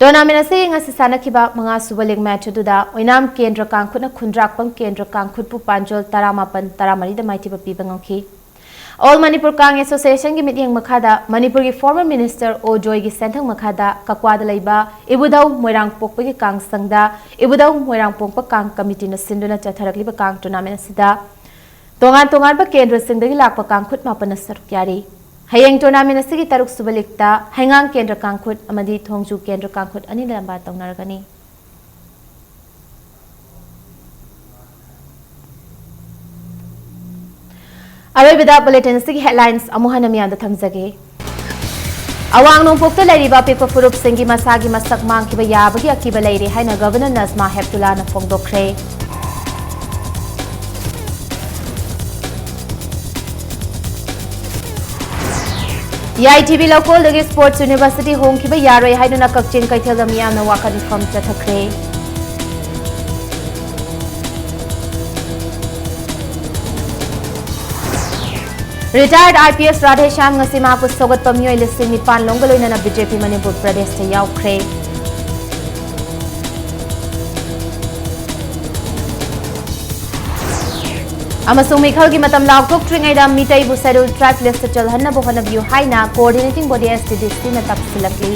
ꯇꯣꯔꯅꯥꯃꯦꯟ ꯑꯁꯤ ꯉꯁꯤ ꯁꯥꯟꯅꯈꯤꯕ ꯃꯉꯥꯁꯨꯕ ꯂꯤꯛ ꯃꯦꯆ ꯑꯗꯨꯗ ꯑꯣꯏꯅꯥꯝ ꯀꯦꯟꯗ꯭ꯔ ꯀꯥꯡꯈꯨꯠꯅ ꯈꯨꯟꯗ꯭ꯔꯥꯛꯄꯝ ꯀꯦꯟꯗ꯭ꯔ ꯀꯥꯡꯈꯨꯠꯄꯨ ꯄꯥꯟꯖꯣꯜ ꯇꯔꯥꯃꯥꯄꯟ ꯇꯔꯥꯃꯔꯤꯗ ꯃꯥꯏꯊꯤꯕ ꯄꯤꯕ ꯉꯝꯈꯤ꯫ All Manipur Kang Associationꯒꯤ ꯃꯤꯠꯌꯦꯡ ꯃꯈꯥꯗ ꯃꯅꯤꯄꯨꯔꯒꯤ former minister ꯑꯣ ꯖꯣꯏꯒꯤ ꯁꯦꯟꯊꯪ ꯃꯈꯥꯗ ꯀꯛꯋꯥꯗ ꯂꯩꯕ ꯏꯕꯨꯙꯧ ꯃꯣꯏꯔꯥꯡꯄꯣꯛꯄꯒꯤ ꯀꯥꯡ ꯁꯪꯗ ꯏꯕꯨꯙꯧ ꯃꯣꯏꯔꯥꯡꯄꯣꯛꯄ ꯀꯥꯡ ꯀꯃꯤꯇꯤꯅ ꯁꯤꯟꯗꯨꯅ ꯆꯠꯊꯔꯛꯂꯤꯕ ꯀꯥꯡ ꯇꯣꯔꯅꯥꯃꯦꯟ ꯑꯁꯤꯗ ꯇꯣꯉꯥꯟ ꯇꯣꯉꯥꯟꯕ ꯀꯦꯟꯗ꯭ꯔꯁꯤꯡꯗꯒꯤ ꯂꯥꯛꯄ ꯀꯥꯡꯈꯨꯠ ꯃꯥꯄꯟꯅ ꯁꯔꯨꯛ ꯌꯥꯔꯤ꯫ ꯍꯌꯦꯡ ꯇꯣꯔꯅꯥꯃꯦꯟ ꯑꯁꯤꯒꯤ ꯇꯔꯨꯛ ꯁꯨꯕ ꯂꯤꯛꯇ ꯍꯩꯉꯥꯡ ꯀꯦꯟꯗ꯭ꯔ ꯀꯥꯡꯈꯨꯠ ꯑꯃꯗꯤ ꯊꯣꯡꯖꯨ ꯀꯦꯟꯗ꯭ꯔ ꯀꯥꯡꯈꯨꯠ ꯑꯅꯤꯅ ꯂꯝꯕꯥ ꯇꯧꯅꯔꯒꯅꯤ꯫ ꯑꯔꯣꯏꯕꯗ ꯕꯨꯂꯦꯇꯤꯟ ꯑꯁꯤꯒꯤ headlines ꯑꯃꯨꯛ ꯍꯟꯅ ꯃꯤꯌꯥꯝꯗ ꯊꯝꯖꯒꯦ꯫ ꯑꯋꯥꯡ ꯅꯣꯡꯄꯣꯛꯇ ꯂꯩꯔꯤꯕ ꯑꯄꯤꯛꯄ ꯐꯨꯔꯨꯞꯁꯤꯡꯒꯤ ꯃꯁꯥꯒꯤ ꯃꯁꯛ ꯃꯥꯡꯈꯤꯕ ꯌꯥꯕꯒꯤ ꯑꯀꯤꯕ ꯂꯩꯔꯦ ꯍꯥꯏꯅ ꯒꯚꯔꯅꯔ ꯅꯖꯃꯥ ꯍꯦꯞꯇꯨꯂꯥꯅ ꯐꯣꯡꯗꯣꯛꯈ꯭ꯔꯦ꯫ ꯌꯥꯏꯊꯤꯕꯤ ꯂꯧꯀꯣꯜꯗꯒꯤ Sports University ꯍꯣꯡꯈꯤꯕ ꯌꯥꯔꯣꯏ ꯍꯥꯏꯗꯨꯅ ꯀꯛꯆꯤꯡ ꯀꯩꯊꯦꯜꯗ ꯃꯤꯌꯥꯝꯅ ꯋꯥꯀꯠ ꯃꯤꯐꯝ ꯆꯠꯊꯈ꯭ꯔꯦ꯫ Retired I P S Radheshyam ꯉꯁꯤ ꯃꯍꯥꯛꯄꯨ ꯁꯧꯒꯠꯄ ꯃꯤꯑꯣꯏ ꯂꯤꯁꯤꯡ ꯅꯤꯄꯥꯟ ꯂꯣꯝꯒ ꯂꯣꯏꯅꯅ B J P ꯃꯅꯤꯄꯨꯔ ꯄ꯭ꯔꯗꯦꯁꯇ ꯌꯥꯎꯈ꯭ꯔꯦ꯫ ꯑꯃꯁꯨꯡ ꯃꯤꯈꯜꯒꯤ ꯃꯇꯝ ꯂꯥꯎꯊꯣꯛꯇ꯭ꯔꯤꯉꯩꯗ ꯃꯤꯇꯩꯕꯨ Scheduled Tribe list ꯆꯜꯍꯟꯅꯕ ꯍꯣꯠꯅꯕꯤꯌꯨ ꯍꯥꯏꯅ Coordinating Body S T D C ꯅ ꯇꯛꯁꯤꯜꯂꯛꯂꯤ꯫